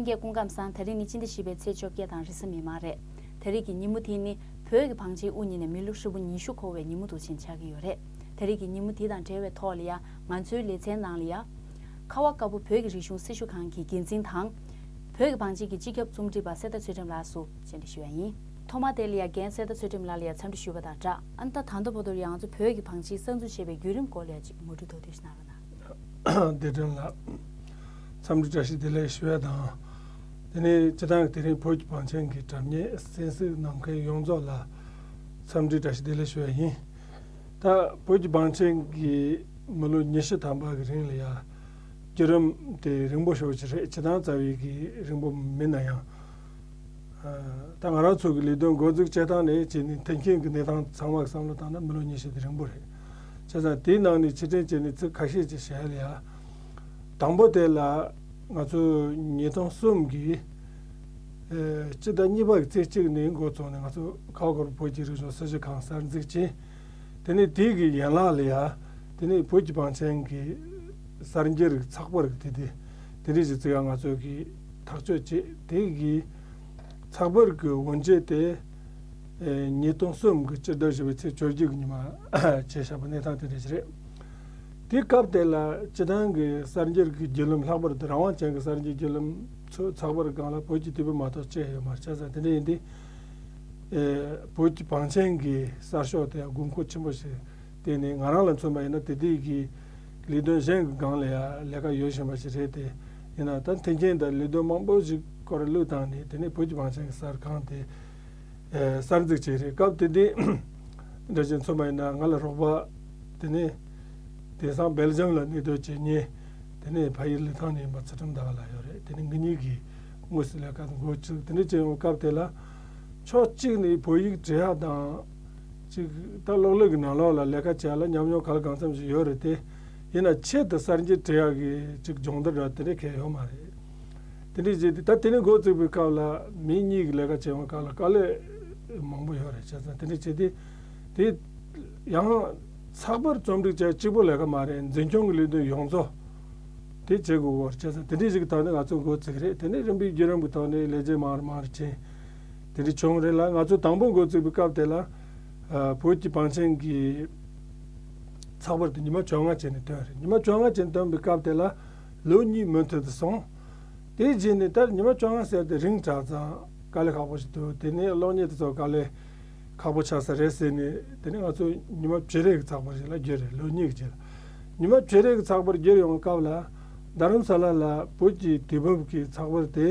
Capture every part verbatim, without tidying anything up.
ལྷན་རྒྱས་སྐུ་ཁམས་བཟང་། ད་རིང་ནི་སྤྱི་ཟླ་བཞི་པའི་ཚེས་བཅོ་བརྒྱད་དང་རེས་གཟའ་མིག་དམར་རེད། ད་རེས་ཀྱི་ཉིན་མོ་དེ་ནི་བོད་ཀྱི་བང་ཆེན་དབུ་བརྙེས་ནས་མི་ལོ་ཧྲིལ་པོ་ཉི་ཤུ་འཁོར་བའི་ཉིན་མོ་འདུག་ཅེས་ཆགས་ཀྱི་ཡོད་རེད། ད་རེས་ཀྱི་ཉིན་མོ་དེ་དང་འབྲེལ་བའི་ཐོག་ལ་ཡ་ང་ཚོའི་ལེ་ཚན་ནང་ལ་ཡ། ཁ་བ་དཀར་པོ་བོད་ཀྱི་རིག་གཞུང་སྲི་ཞུ་ཁང་གི་འགན་འཛིན་དང་། བོད་ཀྱི་བང་ཆེན་གྱི་སྤྱི་ཁྱབ་རྩོམ་སྒྲིག་པ་གསེར་རྟ་ཚུལ་ཁྲིམས་ལགས་སུ་བཅར་འདྲི་ཞུ་བ་ཡིན། ཐོག་མར་དེ་ལ་ཡ་རྒན་གསེར་རྟ་ཚུལ་ཁྲིམས་ལགས་ལ་ཡ་འཚམས་འདྲི་ཞུས་པ་དང་སྦྲགས། ཨ་ནི་ད་ད་ལྟ་བར་དུ་ཡང་ང་ཚོ་བོད་ཀྱི་བང་ཆེན་གསར་འཛུགས་བྱས་པའི་བརྒྱུད་རིམ་སྐོར་ལ་ཡ་ཅིག་ངོ་སྤྲོད་མདོར་བསྡུས་ཤིག་གནང་རོགས་གནང་། བདེ་སྒྲོན་ལགས། འཚམས་འདྲི་བཀྲ་ཤིས་བདེ་ལེགས་ཞུ་ཡ་དང་། དེ་ནས་སྤྱི་བཏང་གི་དེ་རིང་བོད་ཀྱི་བང་ཆེན་གྱི་གྲ་སྙེག་གསན་གཟིགས་གནང་མཁན་ཡོངས་རྫོགས་ལ་འཚམས་འདྲི་བཀྲ་ཤིས་བདེ་ལེགས་ཞུ་ཡ་ཡིན། ད་བོད་ཀྱི་བང་ཆེན་གྱི་མི་ལོ་ཉི་ཤུ་ཐམ་པ་གི་རིང་ལ་ཡ་བརྒྱུད་རིམ་དེ་རིང་པོ་ཞེ་པོ་ཅིག་རེད། སྤྱི་བཏང་རྩ་བའི་གི་རིང་པོ་མིན་ན་ཡང་། ད་ང་རང་ཚོ་གི་ལས་དོན་འགོ་འཛུགས་བྱེད་སྟངས་ནས་བྱས་ནས་མཐུན་རྐྱེན་གྱི་གནས་སྟངས་ཚང་མ་གི་བསམ་བློ་བཏང་ན་མི་ལོ་ཉི་ཤུ་དེ་རིང་པོ་རེད། བྱས་ཙང་དེའི་ནང་ནས་ཕྱིར་དྲན་བྱས་ནས་ཚིག་ཁ་ཤས་ཅིག་བཤད་ཡ་ལ་ཡ། དང་པོ་དེ་ལ་ང་ཚོ་ཉིས་སྟོང་གསུམ་གྱི་ཨེ་སྤྱི་ཟླ་གཉིས་པ་གི་ཚེས་གཅིག་ནས་འགོ་བཙུགས་ནས་ང་ཚོ་ཁ་བ་དཀར་པོ་བོད་ཀྱི་རིག་གཞུང་སྲི་ཞུ་ཁང་གསར་འཛུགས་བྱས། དེ་ནས་དེའི་གི་ཡན་ལག་ལ་ཡ། དེ་ནས་བོད་ཀྱི་བང་ཆེན་གྱི་གསར་འགྱུར་གྱི་ཚགས་པར་གྱི་དེ་དེ་དེ་འདྲའི་གཞི་བཙུགས་ཡ་ང་ཚོ་གིས་ཐག་གཅོད་བྱས། དེ་གི་ཚགས་པར་གྱི་འོ་འབྱེད་དེ་ཨེ་ཉིས་སྟོང་གསུམ་གྱི་སྤྱི་ཟླ་བཞི་པའི་ཚེས་བཅོ་བརྒྱད་ཀྱི་ཉི་མ་བྱས་བཞག་པའི་གནས་སྟངས་དེ་འདྲ་ཞིག་རེད། དེ་སྐབས་དེ་ལ་སྤྱི་བཏང་གི་གསར་འགྱུར་གྱི་བརྒྱུད་ལམ། ལྷག་པར་དུ་རང་དབང་ཅན་གྱི་གསར་འགྱུར་བརྒྱུད་ལམ་ཚོ་ཚགས་པར་སྒང་ལ་བོད་ཀྱི་དུས་བབ་མ་གཏོགས་ཅི་ཡང་ཡོད་མ་རེད། བྱས་ཙང་དེ་འདྲ་ཡིན་དུས། ཨེ་བོད་ཀྱི་བང་ཆེན་གྱི་གསར་ཤོག་དེ་དགོས་མཁོ་ཆེན་པོ་ཞིག་བརྟེན་ནས། ང་རང་ལ་མཚོན་པ་ཡིན་ན་དེ་དུས་ཀྱི་ལས་དོན་གཞན་གྱི་སྒང་ལ་ཡང་ལས་ཀ་ཡོད་བཞིན་པ་ཞིག་རེད་དེ། ཡིན་ན་ད་མཐུན་རྐྱེན་དང་ལས་དོན་མང་པོ་ཞིག་སྐོར་བློས་བཏང་ནས། དེ་ནས་བོད་ཀྱི་བང་ཆེན་གྱི་གསར་ཁང་དེ་ཨེ་གསར་འཛུགས་བྱས་རེད། སྐབས་དེ་དུས་འདྲ་ཞིག་མཚོན་པ་ཡིན་ན། ང་ལ་རོགས་པ་དེ་ནས་དེང་སང་སྦེལ་ཇམ་ལ་གནས་སྡོད་བྱེད་མཁན། དེ་ནས་ཕ་ཡུལ་ལི་ཐང་ནས་ཡིན་པ་ཚུལ་ཁྲིམས་ཟླ་བ་ལགས་ཡོད་རེད། དེ་ནས་ང་གཉིས་ཀྱིས་དངོས་སུ་ལས་ཀ་འགོ་ཚུགས། དེ་འདྲ་བྱས་ཡོང་སྐབས་དེ་ལ། ཕྱོགས་གཅིག་ནས་བོད་ཡིག་འབྲི་ཡག་དང་། ཅིག་ད་གློག་ཀླད་ཀྱི་ནང་ལོགས་ལ་ལས་ཀ་བྱེད་ཡག་ལ་ཉམས་མྱོང་ག་ལ་གང་འཚམ་ཞིག་ཡོད་རེད་དེ། ཡིན་ན་ཆེད་དུ་གསར་འགྱུར་འབྲི་ཡག་གི་ཅིག་སྦྱོང་བརྡར་ར་དེ་འདྲ་གང་ཡང་ཡོད་མ་རེད། དེ་འདྲ་བྱས་ཏེ་ད་དེ་ནས་འགོ་བཙུགས་པའི་སྐབས་ལ་མི་གཉིས་ཀྱི་ལས་ཀ་བྱེད་ཡོང་སྐབས་ལ་དཀའ་ལས་མང་པོ་ཡོད་རེད། བྱས་ཙང་དེ་འདྲ་བྱས་ཏེ། དེ་ཡང་ཚགས་པར་རྩོམ་སྒྲིག་བྱེད་གཅིག་པོ་ལས་ཀ་མ་རེད། འཛིན་སྐྱོང་གི་ལས་དོན་ཡོངས་རྫོགས་དེ་བྱེད་དགོས་པ་རེད། བྱས་ཙང་དེ་འདྲ་ཞིག་གི་ཐོག་ནས་ང་ཚོ་འགོ་བཙུགས་རེད། དེ་ནས་རིམ་པས་བརྒྱུད་རིམ་གྱི་ཐོག་ནས་ལས་བྱེད་མང་རུ་མང་རུ་ཕྱིན། དེ་འདྲ་བྱུང་རེད་ལ། ང་ཚོ་དང་པོ་འགོ་བཙུགས་པའི་སྐབས་དེ་ལ་ཨ་བོད་ཀྱི་བང་ཆེན་གྱི་ཚགས་པར་དེ་ཉི་མ་བཅོ་ལྔ་བྱས་ནས་ཐོན་རེད། ཉི་མ་བཅོ་ལྔ་བྱས་ནས་ཐོན་པའི་སྐབས་དེ་ལ་ལོ་གཉིས་མུ་མཐུད་དུ་སོང་། དེ་རྗེས་ནས་ད་ཉི་མ་བཅོ་ལྔ་ཟེར་དེ་རིང་དྲག་ཙང་དཀའ་ལས་ཁག་པོ་ཞིག་འདུག་དེ་ནས་གློག་བརྙན་དེ་ཚོ་དཀའ་ལས་ཁག་པོ་ཆགས་ས་རེད་ཟེར་ནས། དེ་ནས་ང་ཚོ་ཉི་མ་བཅུ་རེ་གི་ཚགས་པར་ཞིག་ལ་བསྒྱུར་རེད། ལོ་གཉིས་ཀྱི་རྗེས་ལ་ཉི་མ་བཅུ་རེ་གི་ཚགས་པར་བསྒྱུར་ཡོང་བའི་སྐབས་ལ། རྡ་རམ་ས་ལ་ལ་བོད་ཀྱི་དུས་བབ་ཀྱི་ཚགས་པར་དེ་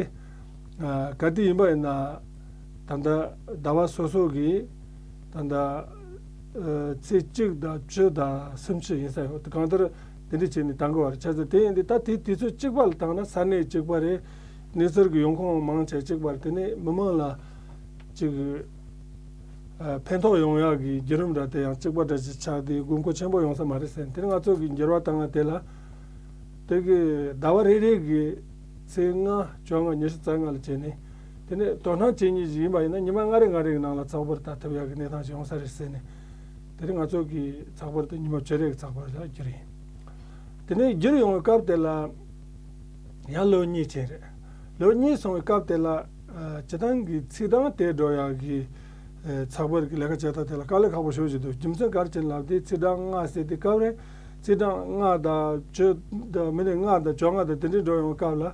ཨ་ག་དུས་ཡིན་པ་ཡིན་ན། ད་ལྟ་ཟླ་བ་སོ་སོ་གི་ད་ལྟ་ཨ་ཚེས་གཅིག་དང་བཅུ་དང་སུམ་ཅུ་ཡིན་ས་ཡོད། གང་ལྟར་དེ་འདྲ་བྱས་ནས་བཏང་དགོས་པ་རེད། བྱས་ཙང་དེ་ཡིན་དུས་ད་དེ་དུས་ཚོད་གཅིག་པ་ལ་བཏང་ན་ས་གནས་གཅིག་པ་རེད། གནས་ཚུལ་གྱི་ཡོང་ཁུངས་མང་ཆེ་གཅིག་པ་རེད། དེ་ནས་མི་མང་ལ་ཅིག་ཨ་ཕན་ཐོགས་ཡོང་ཡག་གི་བརྒྱུད་རིམ་འདྲ་དེ་ཡང་གཅིག་པ་འདྲ་ཞིག་ཆགས་ཏེ་དགོས་མཁོ་ཆེན་པོ་ཡོང་ས་མ་རེད་ཟེར། དེ་ནས་ང་ཚོ་གི་འགྱུར་བ་བཏང་ཡ་དེ་ལ། དེ་གི་ཟླ་བ་རེ་རེ་གི་ཚེས་ལྔ། བཅོ་ལྔ། ཉི་ཤུ་རྩ་ལྔ་ལ་བྱས་ནས། དེ་ནས་དོ་སྣང་བྱེད་མཁན་ཞིག་ཡིན་པ་ཡིན་ན་ཉི་མ་ལྔ་རེ་ལྔ་རེ་གི་ནང་ལ་ཚགས་པར་ལྟ་ཐུབ་ཡག་གི་གནས་སྟངས་ཤིག་ཡོང་ས་རེད་ཟེར་ནས། དེ་རིང་ང་ཚོ་གི་ཚགས་པར་དེ་ཉི་མ་བཅུ་རེ་གི་ཚགས་པར་ལ་བསྒྱུར་ཡིན། དེ་ནས་བསྒྱུར་ཡོང་བའི་སྐབས་དེ་ལ་ཡང་ལོ་གཉིས་ཕྱིན་རེད། ལོ་གཉིས་སོང་བའི་སྐབས་དེ་ལ་ཨ་སྤྱི་བཏང་གི་ཚིག་གྲངས་དེ་འགྲོ་ཡག་གི་ཨ་ཚགས་པར་གྱི་ལས་ཀ་བྱེད་སྟངས་དེ་ལ་དཀའ་ལས་ཁག་པོ་ཞེ་པོ་ཞིག་འདུག་རྒྱུ་མཚན་ག་རེ་བྱས་ནས་ལབ་དུས། ཚིག་གྲངས་ལྔ་ཟེར་དུས་སྐབས་རེ་ཚིག་གྲངས་ལྔ་དང་བཅུ་དང་མི་ནི་ལྔ་དང་བཅོ་ལྔ་དང་དེ་འདྲའི་འགྲོ་ཡོང་སྐབས་ལ།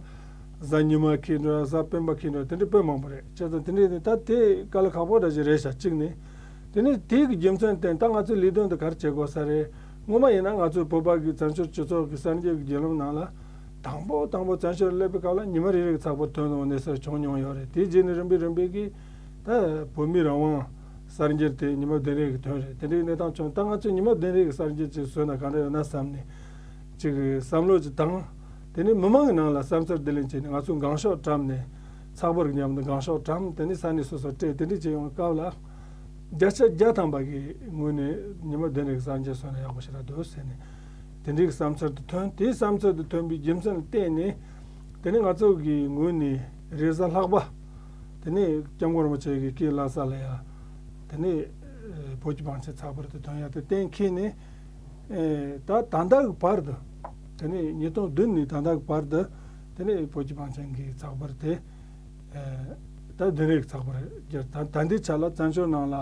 གཟའ་ཉི་མ་འཁེལ་འགྲོ། གཟའ་སྤེན་པ་འཁེལ་འགྲོ། དེ་འདྲའི་དཔེ་མང་པོ་རེད། བྱས་ཙང་དེ་འདྲའི་ནི་ད་དེ་དཀའ་ལས་ཁག་པོ་འདྲ་ཞིག་རེད་ཤག་གཅིག་ནི། དེ་ནས་དེ་གི་རྒྱུ་མཚན་བརྟེན་ད་ང་ཚོའི་ལས་དོན་དེ་ག་རེ་བྱེད་དགོས་ས་རེད། སྔོན་མ་ཡིན་ན་ང་ཚོའི་བོད་པ་གི་བཙན་བྱོལ་སྤྱི་ཚོགས་ཀྱི་གསར་འགྱུར་གྱི་བརྒྱུད་ལམ་ནང་ལ། དང་པོ་དང་པོ་བཙན་བྱོལ་སླེབས་པའི་སྐབས་ལ་ཉི་མ་རེ་རེ་གི་ཚགས་པར་ཐོན་ཡོང་གནས་ཚུལ་བྱུང་མྱོང་ཡོད་རེད། དེའི་རྗེས་ནས་རིམ་པས་རིམ་པས་ཀྱིས་ད་བོད་མིའི་རང་དབང་གསར་འགྱུར་དེ་ཉི་མ་བདུན་རེ་གི་ཐོན་རེད། དེ་འདྲའི་གནས་སྟངས་བྱུང་། ད་ང་ཚོས་ཉི་མ་བདུན་རེ་གི་གསར་འགྱུར་ཅིག་བཟོས་ན་ག་འདྲ་ཡོད་ན་བསམ་ནས་ཅིག་བསམ་བློ་ཅིག་བཏང་། དེ་ནས་མི་མང་གི་ནང་ལ་བསམ་ཚུལ་བསྡུ་ལེན་བྱས་ནས་ང་ཚོས་འགེངས་ཤོག་བཀྲམ་ནས། ཚགས་པར་གྱི་མཉམ་དུ་འགེངས་ཤོག་བཀྲམ། དེ་ནས་ས་གནས་སོ་སོར་སྤྲད། དེ་འདྲ་བྱས་ཡོང་སྐབས་ལ། བརྒྱ་ཆ་བརྒྱ་ཐམ་པ་གི་ངོས་ནས་ཉི་མ་བདུན་རེ་གི་གསར་འགྱུར་བཟོས་ན་ཡག་པོ་ཞེ་དྲག་འདུག་ཟེར་ནས། དེ་འདྲའི་བསམ་ཚུལ་དེ་ཐོན། དེའི་བསམ་ཚུལ་དེ་ཐོན་པའི་རྒྱུ་མཚན་ལ་བརྟེན་ནས། དེ་ནས་ང་ཚོ་གི་ངོས་ནས་རེས་གཟའ་ལྷག་པ། དེ་ནས་སྐྱབས་མགོན་རིན་པོ་ཆེ་གི་སྐུའི་བླ་གཟའ་ལ་ཡ། དེ་ནས་ཨེ་བོད་ཀྱི་བང་ཆེན་ཚགས་པར་དུ་ཐོན་ཡ་དེ་གཏན་འཁེལ་ནས། ཨེ་ད་ད་ལྟ་གི་བར་དུ། དེ་ནས་ཉིས་སྟོང་བདུན་ནས་ད་ལྟ་གི་བར་དུ། དེ་ནས་བོད་ཀྱི་བང་ཆེན་གྱི་ཚགས་པར་དེ། ཨ། ད་དིན་རི་གི་ཚགས་པར་བསྒྱུར། ད་ད་ལྟའི་ཆ་ལ་བཙན་བྱོལ་ནང་ལ་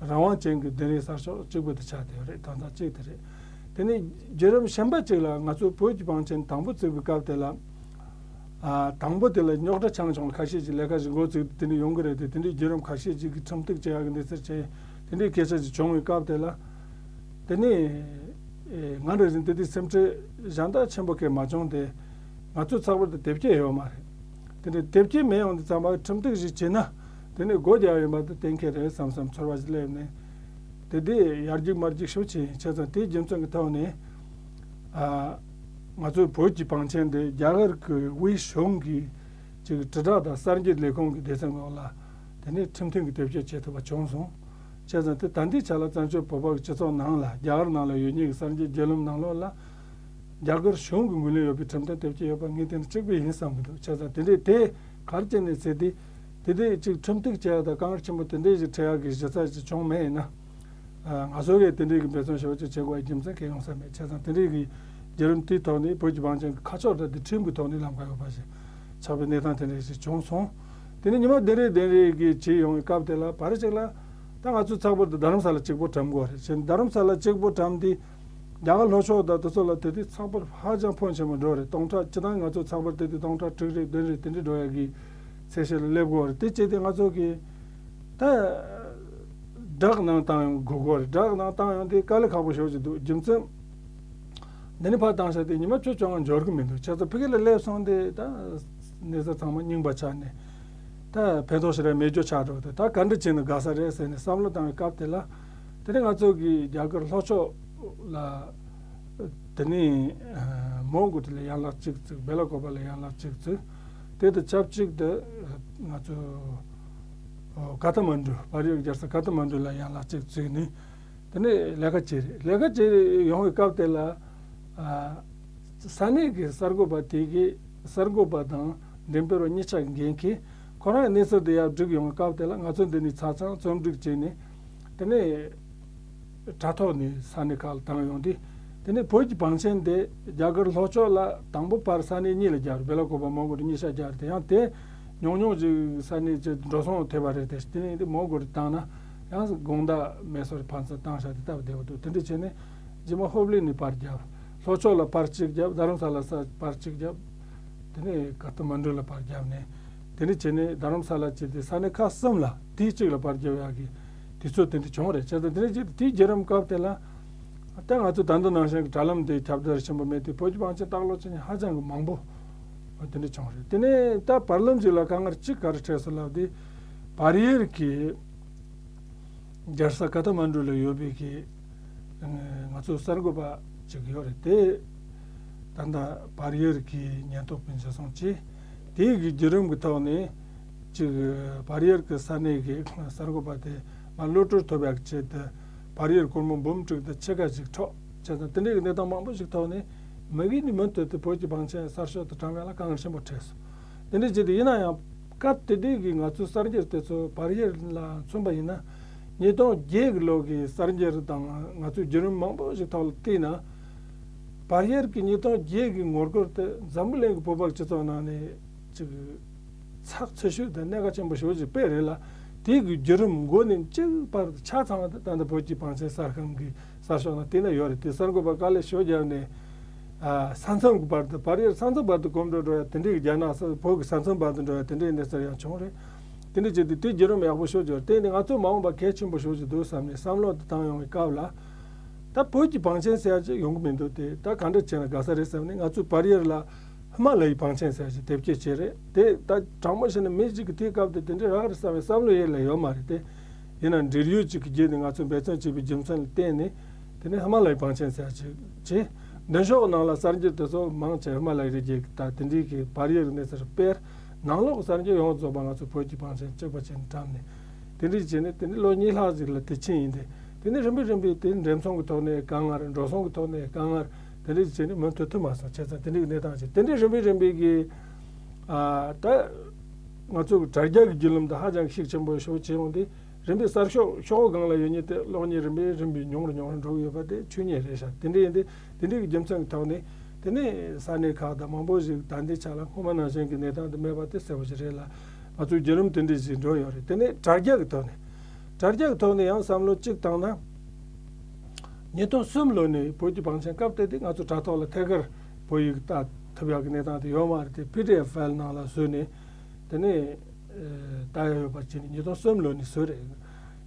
རང་དབང་ཅན་གྱི་དིན་རི་གསར་ཤོག་གཅིག་པུ་དེ་ཆགས་བསྡད་ཡོད་རེད། དོན་དག་གཅིག་དེ་རེད། དེ་ནས་བརྒྱུད་རིམ་གཞན་པ་གཅིག་ལ། ང་ཚོ་བོད་ཀྱི་བང་ཆེན་དང་པོ་བཙུགས་པའི་སྐབས་དེ་ལ། ཨ། དང་པོ་དེ་ལ་རྙོག་དྲ་ཆང་ཆུང་ཁ་ཤས་ཅིག་ལས་ཀ་ཞིག་འགོ་བཙུགས། དེ་འདྲ་ཡོང་གི་རེད་དེ། དེ་འདྲའི་བརྒྱུད་རིམ་ཁ་ཤས་ཅིག་གི་ཁྲིམས་གཏུག་བྱེད་ཡག་གི་གནས་ཚུལ་བྱས། དེ་འདྲའི་སྐད་ཆ་ཅིག་བྱུང་བའི་སྐབས་དེ་ལ། དེ་ནས། ཨེ། ང་འདྲ་བཞིན་དེ་དུས་སེམས་ཁྲལ་གཞན་དག་ཆེན་པོ་གང་ཡང་མ་བྱུང་སྟེ། ང་ཚོའི་ཚགས་པར་དེ་དེབ་སྐྱེལ་ཡོད་མ་རེད། དེ་འདྲའི་དེབ་སྐྱེལ་མེད་ཡོང་དུས་ཙམ་པ། ཁྲིམས་གཏུག་ཞིག་བྱས་ན་དེ་ནས་སྒོ་རྒྱག་ཡོང་བ་དེ་གཏན་འཁེལ་རེད་བསམ་བསམ་ཚོར་བ་ཞིག་སླེབས་ནས། དེ་དུས་ཡར་རྒྱུག་མར་རྒྱུག་ཞེ་པོ་བྱས། བྱས་ཙང་དེའི་རྒྱུ་མཚན་གྱི་ཐོག་ནས། ཨ། ང་ཚོའི་བོད་ཀྱི་བང་ཆེན་དེ་རྒྱ་གར་གྱི་དབུས་གཞུང་གི་ཅིག་དྲིལ་བསྒྲགས་དང་གསར་འགྱུར་ལས་ཁུངས་ཀྱི་སྡེ་ཚན་འོག་ལ། དེ་ནས་ཁྲིམས་མཐུན་གྱི་དེབ་སྐྱེལ་བྱེད་ཐུབ་པ་བྱུང་སོང་། བྱས་ཙང་དེ་ད་ལྟའི་ཆ་ལ་བཙན་བྱོལ་བོད་པ་གི་སྤྱི་ཚོགས་ནང་ལ། རྒྱ་གར་ནང་ལ་ཡོད་མཁན་གྱི་གསར་འགྱུར་བརྒྱུད་ལམ་ནང་ལོགས་ལ། རྒྱ་གར་གཞུང་གི་ངོས་ལེན་ཡོད་པའི་ཁྲིམས་མཐུན་དེབ་སྐྱེལ་ཡོད་པ་ངས་བལྟས་ན་གཅིག་པུ་ཡིན་བསམ་གྱི་འདུག། བྱས་ཙང་དེ་འདྲའི་དེ་ག་རེ་བྱས་ནས་ཟེར་ཏེ། དེ་དུས་ཅིག་ཁྲིམས་གཏུག་བྱེད་ཡག་དང་དཀའ་ངལ་ཆེན་པོ་དེ་འདྲའི་ཞིག་འཕྲད་ཡག་གི་གཞི་རྩ་ཞིག་བྱུང་མེད་ཡིན་ན། ཨ། ང་ཚོ་གིས་དེ་འདྲའི་གི་འབད་བརྩོན་ཞེ་པོ་ཅིག་བྱེད་དགོས་པའི་རྒྱུ་མཚན་གང་ཡང་ཡོང་ས་མེད། བྱས་ཙང་དེ་འདྲའི་གི་བརྒྱུད་རིམ་དེའི་ཐོག་ནས་བོད་ཀྱི་བང་ཆེན་གྱི་ཁ་ཕྱོགས་དང་དེ་ཁྲིམས་ཀྱི་ཐོག་ནས་ལམ་ཁ་ཡོད་པ་ཞིག་ཆགས་པའི་གནས་སྟངས་དེ་འདྲ་ཞིག་བྱུང་སོང་། དེ་ནས་ཉི་མ་དིན་རི་དིན་རི་གི་བྱས་ཡོང་བའི་སྐབས་དེ་ལ། བར་ཅིག་ལ་ད་ང་ཚོའི་ཚགས་པར་དེ་རྡ་རམ་ས་ལ་གཅིག་པོ་བཀྲམ་དགོས་རེད། བྱས་ནས་རྡ་རམ་ས་ལ་གཅིག་པོ་བཀྲམ་དུས། རྒྱ་གར་ལྷོ་ཕྱོགས་དང་དེ་ཚོ་ལ་དེ་དུས་ཚགས་པར་ཧ་ཅང་ཕོན་ཆེན་པོ་འགྲོ་རེད། སྟོང་ཕྲག་སྤྱིར་བཏང་ང་ཚོ་ཚགས་པར་དེ་དུས་སྟོང་ཕྲག་དྲུག་རེ་བདུན་རེ་དེ་འདྲ་འགྲོ་ཡག་གི་ཚད་གཞི་ལ་སླེབས་དགོས་རེད། དེ་བྱས་ཏེ་ང་ཚོ་གིས་ད་སྦྲགས་གནང་བཏང་ཡོང་དགོས་དགོས་རེད། སྦྲགས་གནང་བཏང་ཡོང་དུས་དཀའ་ལས་ཁག་པོ་ཞེ་པོ་ཅིག་འདུག། རྒྱུ་མཚན། འདི་ནས་ཕར་བཏང་བཞག་དུས་ཉི་མ་བཅུ་བཅོ་ལྔ་འབྱོར་གི་མི་འདུག། བྱས་ཙང་ཕ་གི་ལ་སླེབས་སོང་དུས་ད་གནས་ཚུལ་ཚང་མ་རྙིང་པ་ཆགས་ནས། ད་ཕན་ཐོགས་ཞེ་དྲག་མེད་རྒྱུ་ཆགས་འགྲོ་འདུག། ད་ག་འདྲ་བྱས་ན་དགའ་ས་རེད་ཟེར་ནས་བསམ་བློ་བཏང་བའི་སྐབས་དེ་ལ། དེ་ནས་ང་ཚོ་གིས་རྒྱ་གར་ལྷོ་ཕྱོགས་ལ། དེ་ནས་མོན་གྷོ་ཊི་ལ་ཡན་ལག་གཅིག་བཙུགས། སྦེ་ལ་ཀོ་པ་ལ་ཡན་ལག་གཅིག་བཙུགས། དེ་དང་ཆབས་ཅིག་ཏུ་ང་ཚོ་ཀ་ཐ་མན་ཌུ། བལ་ཡུལ་རྒྱལ་ས་ཀ་ཐ་མན་ཌུ་ལ་ཡན་ལག་གཅིག་བཙུགས་ནས། དེ་ནས་ལས་ཀ་བྱས་རེད། ལས་ཀ་བྱས་ཡོང་བའི་སྐབས་དེ་ལ། ཨ། ས་གནས་ཀྱི་གསར་འགོད་པ་དེ་གིས། གསར་འགོད་པ་དང་འགྲེམས་སྤེལ་བ་གཉིས་ཆ་འགན་འཁྱེར། ཁོ་རང་གནས་ཚུལ་དེ་ཡར་བསྒྲིགས་ཡོང་བའི་སྐབས་དེ་ལ། ང་ཚོ་འདི་ནས་ཆ་ཚང་རྩོམ་སྒྲིག་བྱས་ནས། དེ་ནས་དྲ་ཐོག་ནས་ས་གནས་ཁག་ལ་བཏང་ཡོང་དུས། དེ་ནས་བོད་ཀྱི་བང་ཆེན་དེ་རྒྱ་གར་ལྷོ་ཕྱོགས་ལ་དང་པོ་ཕར་ས་གནས་གཉིས་ལ་བརྒྱབ་རེད། སྦེ་ལ་ཀོ་པ་མོན་གྷོ་ཊི་གཉིས་ཆ་བརྒྱབ་རེད་དེ། ཡང་དེ་ཉུང་ཉུང་ཅིག་ས་གནས་ཅིག་འགྲོ་སོང་ཐེབས་པ་རེད་དེ། དེ་ནས་དེ་མོན་གྷོ་ཊི་བཏང་ན་ཡང་དགོང་དག་མེ་སོར་ཕན་ཚུན་བཏང་བཞག་དེ་སྟབས་བདེ་པོ་འདུག། དེ་འདྲ་བྱས་ནས་རྗེས་མ་ཧུབ་ལི་ནས་ཕར་བརྒྱབ། ལྷོ་ཕྱོགས་ལ་ཕར་གཅིག་བརྒྱབ། རྡ་རམ་ས་ལ་ས་ཕར་གཅིག་བརྒྱབ། དེ་ནས་ཀ་ཐ་མན་ཌུ་ལ་ཕར་བརྒྱབ་ནས། དེ་འདྲ་བྱས་ནས་རྡ་རམ་ས་ལ་བྱས་ཏེ་ས་གནས་ཁག་གསུམ་ལ་དེའི་གཅིག་ལ་ཕར་བརྒྱབ་ཡག་གི་དུས་ཚོད་དེ་འདྲ་བྱུང་རེད། བྱས་ཙང་དེ་འདྲ་བྱས་ཏེ་དེའི་བརྒྱུད་རིམ་སྐབས་དེ་ལ། ད་ང་ཚོ་ད་ལྟ་ནང་བཞིན་གྱི་དྲ་ལམ་དེ་ཁྱབ་གདལ་ཆེན་པོ་མེད་དུས། བོད་ཀྱི་བང་ཆེན་ལྟ་ཀློག་བྱེད་མཁན་ཧ་ཅང་གི་མང་པོ་དེ་འདྲ་བྱུང་རེད། དེ་ནས་ད་བར་ལམ་ཞིག་ལ་དཀའ་ངལ་གཅིག་ག་རེ་འཕྲད་སོང་ལབ་དུས། བལ་ཡུལ་གྱི་རྒྱལ་ས་ཀ་ཐ་མན་ཌུ་ལ་ཡོད་པའི་གི་ང་ཚོའི་གསར་འགོད་པ་ཅིག་ཡོད་རེད་དེ། ད་ལྟ་བལ་ཡུལ་གྱི་ཉེན་རྟོག་པས་འཛིན་བཟུང་བྱས། དེའི་གི་བརྒྱུད་རིམ་གྱི་ཐོག་ནས་ཅིག་བལ་ཡུལ་གྱི་ས་གནས་ཀྱི་གསར་འགོད་པ་དེ་མར་གློད་གྲོལ་ཐོབ་ཡག་ཆེད་དུ། བལ་ཡུལ་སྒོར་མོ་འབུམ་དྲུག་དང་ཕྱེད་ཀ་ཅིག་འཕྲོག། བྱས་ཙང་དེ་འདྲའི་གི་གནས་སྟངས་མང་པོ་ཞིག་ཐོག་ནས། མ་གི་ནས་མུ་མཐུད་དུ་བོད་ཀྱི་བང་ཆེན་གསར་ཤོག་དེ་བཀྲམ་ཡག་ལ་དཀའ་ངལ་ཆེན་པོ་འཕྲད་སོང་། དེ་འདྲ་བྱས་ཏེ། ཡིན་ན་ཡང་སྐབས་དེ་དུས་ཀྱི་ང་ཚོའི་གསར་འགྱུར་དེ་ཚོ་བལ་ཡུལ་ལ་མཚོན་པ་ཡིན་ན། ཉིས་སྟོང་བརྒྱད་ཀྱི་ལོ་གི་གསར་འགྱུར་དང་ང་ཚོའི་བརྒྱུད་རིམ་མང་པོ་ཞིག་ཐོག་ལ་བལྟས་ན། བལ་ཡུལ་གྱི་ཉིས་སྟོང་བརྒྱད་ཀྱི་ངོ་རྒོལ་དེ་འཛམ་བུ་གླིང་གི་བོད་པ་སྤྱི་ཚོགས་ནང་ནས་ཅིག་ཚགས་ཚུད་ཤོས་དང་གནད་འགག་ཆེན་པོ་ཞེ་པོ་ཅིག་དཔེ་རེད་ལ། དེ་གི་བརྒྱུད་རིམ་མགོ་ནས་མཇུག་བར་དུ་ཆ་ཚང་བ་དེ་ད་ལྟ་བོད་ཀྱི་བང་ཆེན་གསར་ཁང་གི་གསར་ཤོག་ནང་བལྟས་ན་ཡོད་རེད། དེ་གསར་འགོད་པ་དཀའ་ལས་ཞེ་པོ་བརྒྱབ་ནས། ཨ། ས་མཚམས་ཀྱི་བར་དུ། བལ་ཡུལ་ས་མཚམས་བར་དུ་གོམ་བགྲོད་འགྲོ་ཡ་དེ་འདྲའི་གི། རྒྱ་ནག་ས་བོད་ཀྱི་ས་མཚམས་བར་དུ་འགྲོ་ཡ་དེ་འདྲའི་གནས་ཚུལ་ཡང་བྱུང་རེད། དེ་འདྲ་བྱས་ཏེ་དེ་བརྒྱུད་རིམ་ཡག་པོ་ཞེ་པོ་ཅིག་ཡོད་རེད། དེ་ནི་ང་ཚོ་མ་འོངས་པ་གལ་ཆེན་པོ་ཞེ་པོ་ཅིག་འདུག་བསམ་ནས་བསམ་བློ་དེ་བཏང་ཡོང་བའི་སྐབས་ལ། ད་བོད་ཀྱི་བང་ཆེན་ཟེར་ཡ་ཅིག་ཡོང་གི་མི་འདུག། དེ་ད་ག་འདྲ་བྱས་ན་དགའ་ས་རེད་བསམ་ནས། ང་ཚོས་བལ་ཡུལ་ལ་ཧི་མ་ལ་ཡའི་བང་ཆེན་ཟེར་ཡ་ཅིག་དེབ་སྐྱེལ་བྱས་རེད། དེ་ད་དྲང་མོ་བཤད་ན་མི་གཅིག་གིས་དེའི་སྐབས་དེ་དེ་འདྲ་རག་རེད་བསམ་པའི་བསམ་བློ་ཡེ་ལ་ཡོད་མ་རེད་དེ། ཡིན་ན་འབྲེལ་ཡོད་ཅིག་གི་བརྒྱུད་ནས་ང་ཚོས་འབད་བརྩོན་བྱས་པའི་རྒྱུ་མཚན་ལ་བརྟེན་ནས། དེ་ནས་ཧི་མ་ལ་ཡའི་བང་ཆེན་ཟེར་ཡ་ཅིག་བྱས། མདུན་ཤོག་ནང་ལ་གསར་འགྱུར་དེ་ཚོ་མང་ཆེ་ཧི་མ་ལ་ཡའི་རི་རྒྱུད་ཀྱི། ད་དེ་འདྲའི་གི་བལ་ཡུལ་གནས་ཚུལ་སྤེལ། ནང་ལོགས་གསར་འགྱུར་ཡོངས་རྫོགས་པ་ང་ཚོ་བོད་ཀྱི་བང་ཆེན་གཅིག་པ་བྱས་ནས་བཀྲམ་ནས། དེ་འདྲ་བྱས་ནས་དེ་ནས་ལོ་གཉིས་ལྷག་ཅིག་ལ་དེ་ཕྱིན་ཡིན་ཏེ། དེ་ནས་རིམ་པས་རིམ་པས་དེ་འགྲེམས་ཚོང་གི་ཐོག་ནས་དཀའ་ངལ། འགྲོ་སོང་གི་ཐོག་ནས་དཀའ་ངལ། དེ་འདྲ་བྱས་ནས་མུ་མཐུད་ཐུབ་མ་སོང་། བྱས་ཙང་དེ་འདྲའི་གནས་སྟངས་ཅིག། དེ་འདྲའི་རིམ་པས་རིམ་པས་ཀྱི། ཨ། ད་ང་ཚོ་གི་དྲ་རྒྱ་གི་བརྒྱུད་ལམ་དེ་ཧ་ཅང་ཤུགས་ཆེན་པོ་ཞེ་པོ་བྱས་ཡོང་དུས། རིམ་པས་གསར་ཤོག་ཤོག་བུ་སྒང་ལ་ཡོད་མཁན་དེ་གློག་བརྙན་རིམ་པས་རིམ་པས་ཉུང་རུ་ཉུང་རུ་འགྲོ་གི་ཡོད་པ་དེ་ཆོས་ཉིད་རེད་ཤག། དེ་འདྲ་ཡིན་དུས་དེ་འདྲའི་གི་རྒྱུ་མཚན་གྱི་ཐོག་ནས། དེ་ནས་ས་གནས་ཁག་དང་མང་པོ་ཞིག་ད་ལྟའི་ཆ་ལ་སྔོན་མ་ནང་བཞིན་གྱི་གནས་སྟངས་དེ་མེད་པ་དེ་གསལ་པོ་ཞིག་རེད་ལ། ང་ཚོའི་བརྒྱུད་རིམ་དེ་འདྲ་ཞིག་འགྲོ་ཡོད་རེད། དེ་ནས་དྲ་རྒྱ་གི་ཐོག་ནས། དྲ་རྒྱ་གི་ཐོག་ནས་ཡང་བསམ་བློ་གཅིག་བཏང་ན། ཉིས་སྟོང་གསུམ་ལོ་ནས་བོད་ཀྱི་བང་ཆེན་སྐབས་དེ་དེ་ང་ཚོ་དྲ་ཐོག་ལ་ཐད་ཀར་བོད་ཡིག་ལྟ་ཐུབ་ཡག་གི་གནས་སྟངས་དེ་ཡོད་མ་རེད་དེ། པི་ཌི་ཨེཕ་ཕའིལ་ནང་ལ་བཟོས་ནས། དེ་ནས་ལྟ་ཡག་ཡོད་པ་བྱས་ནས་ཉིས་སྟོང་གསུམ་ལོ་ནས་བཟོས་རེད།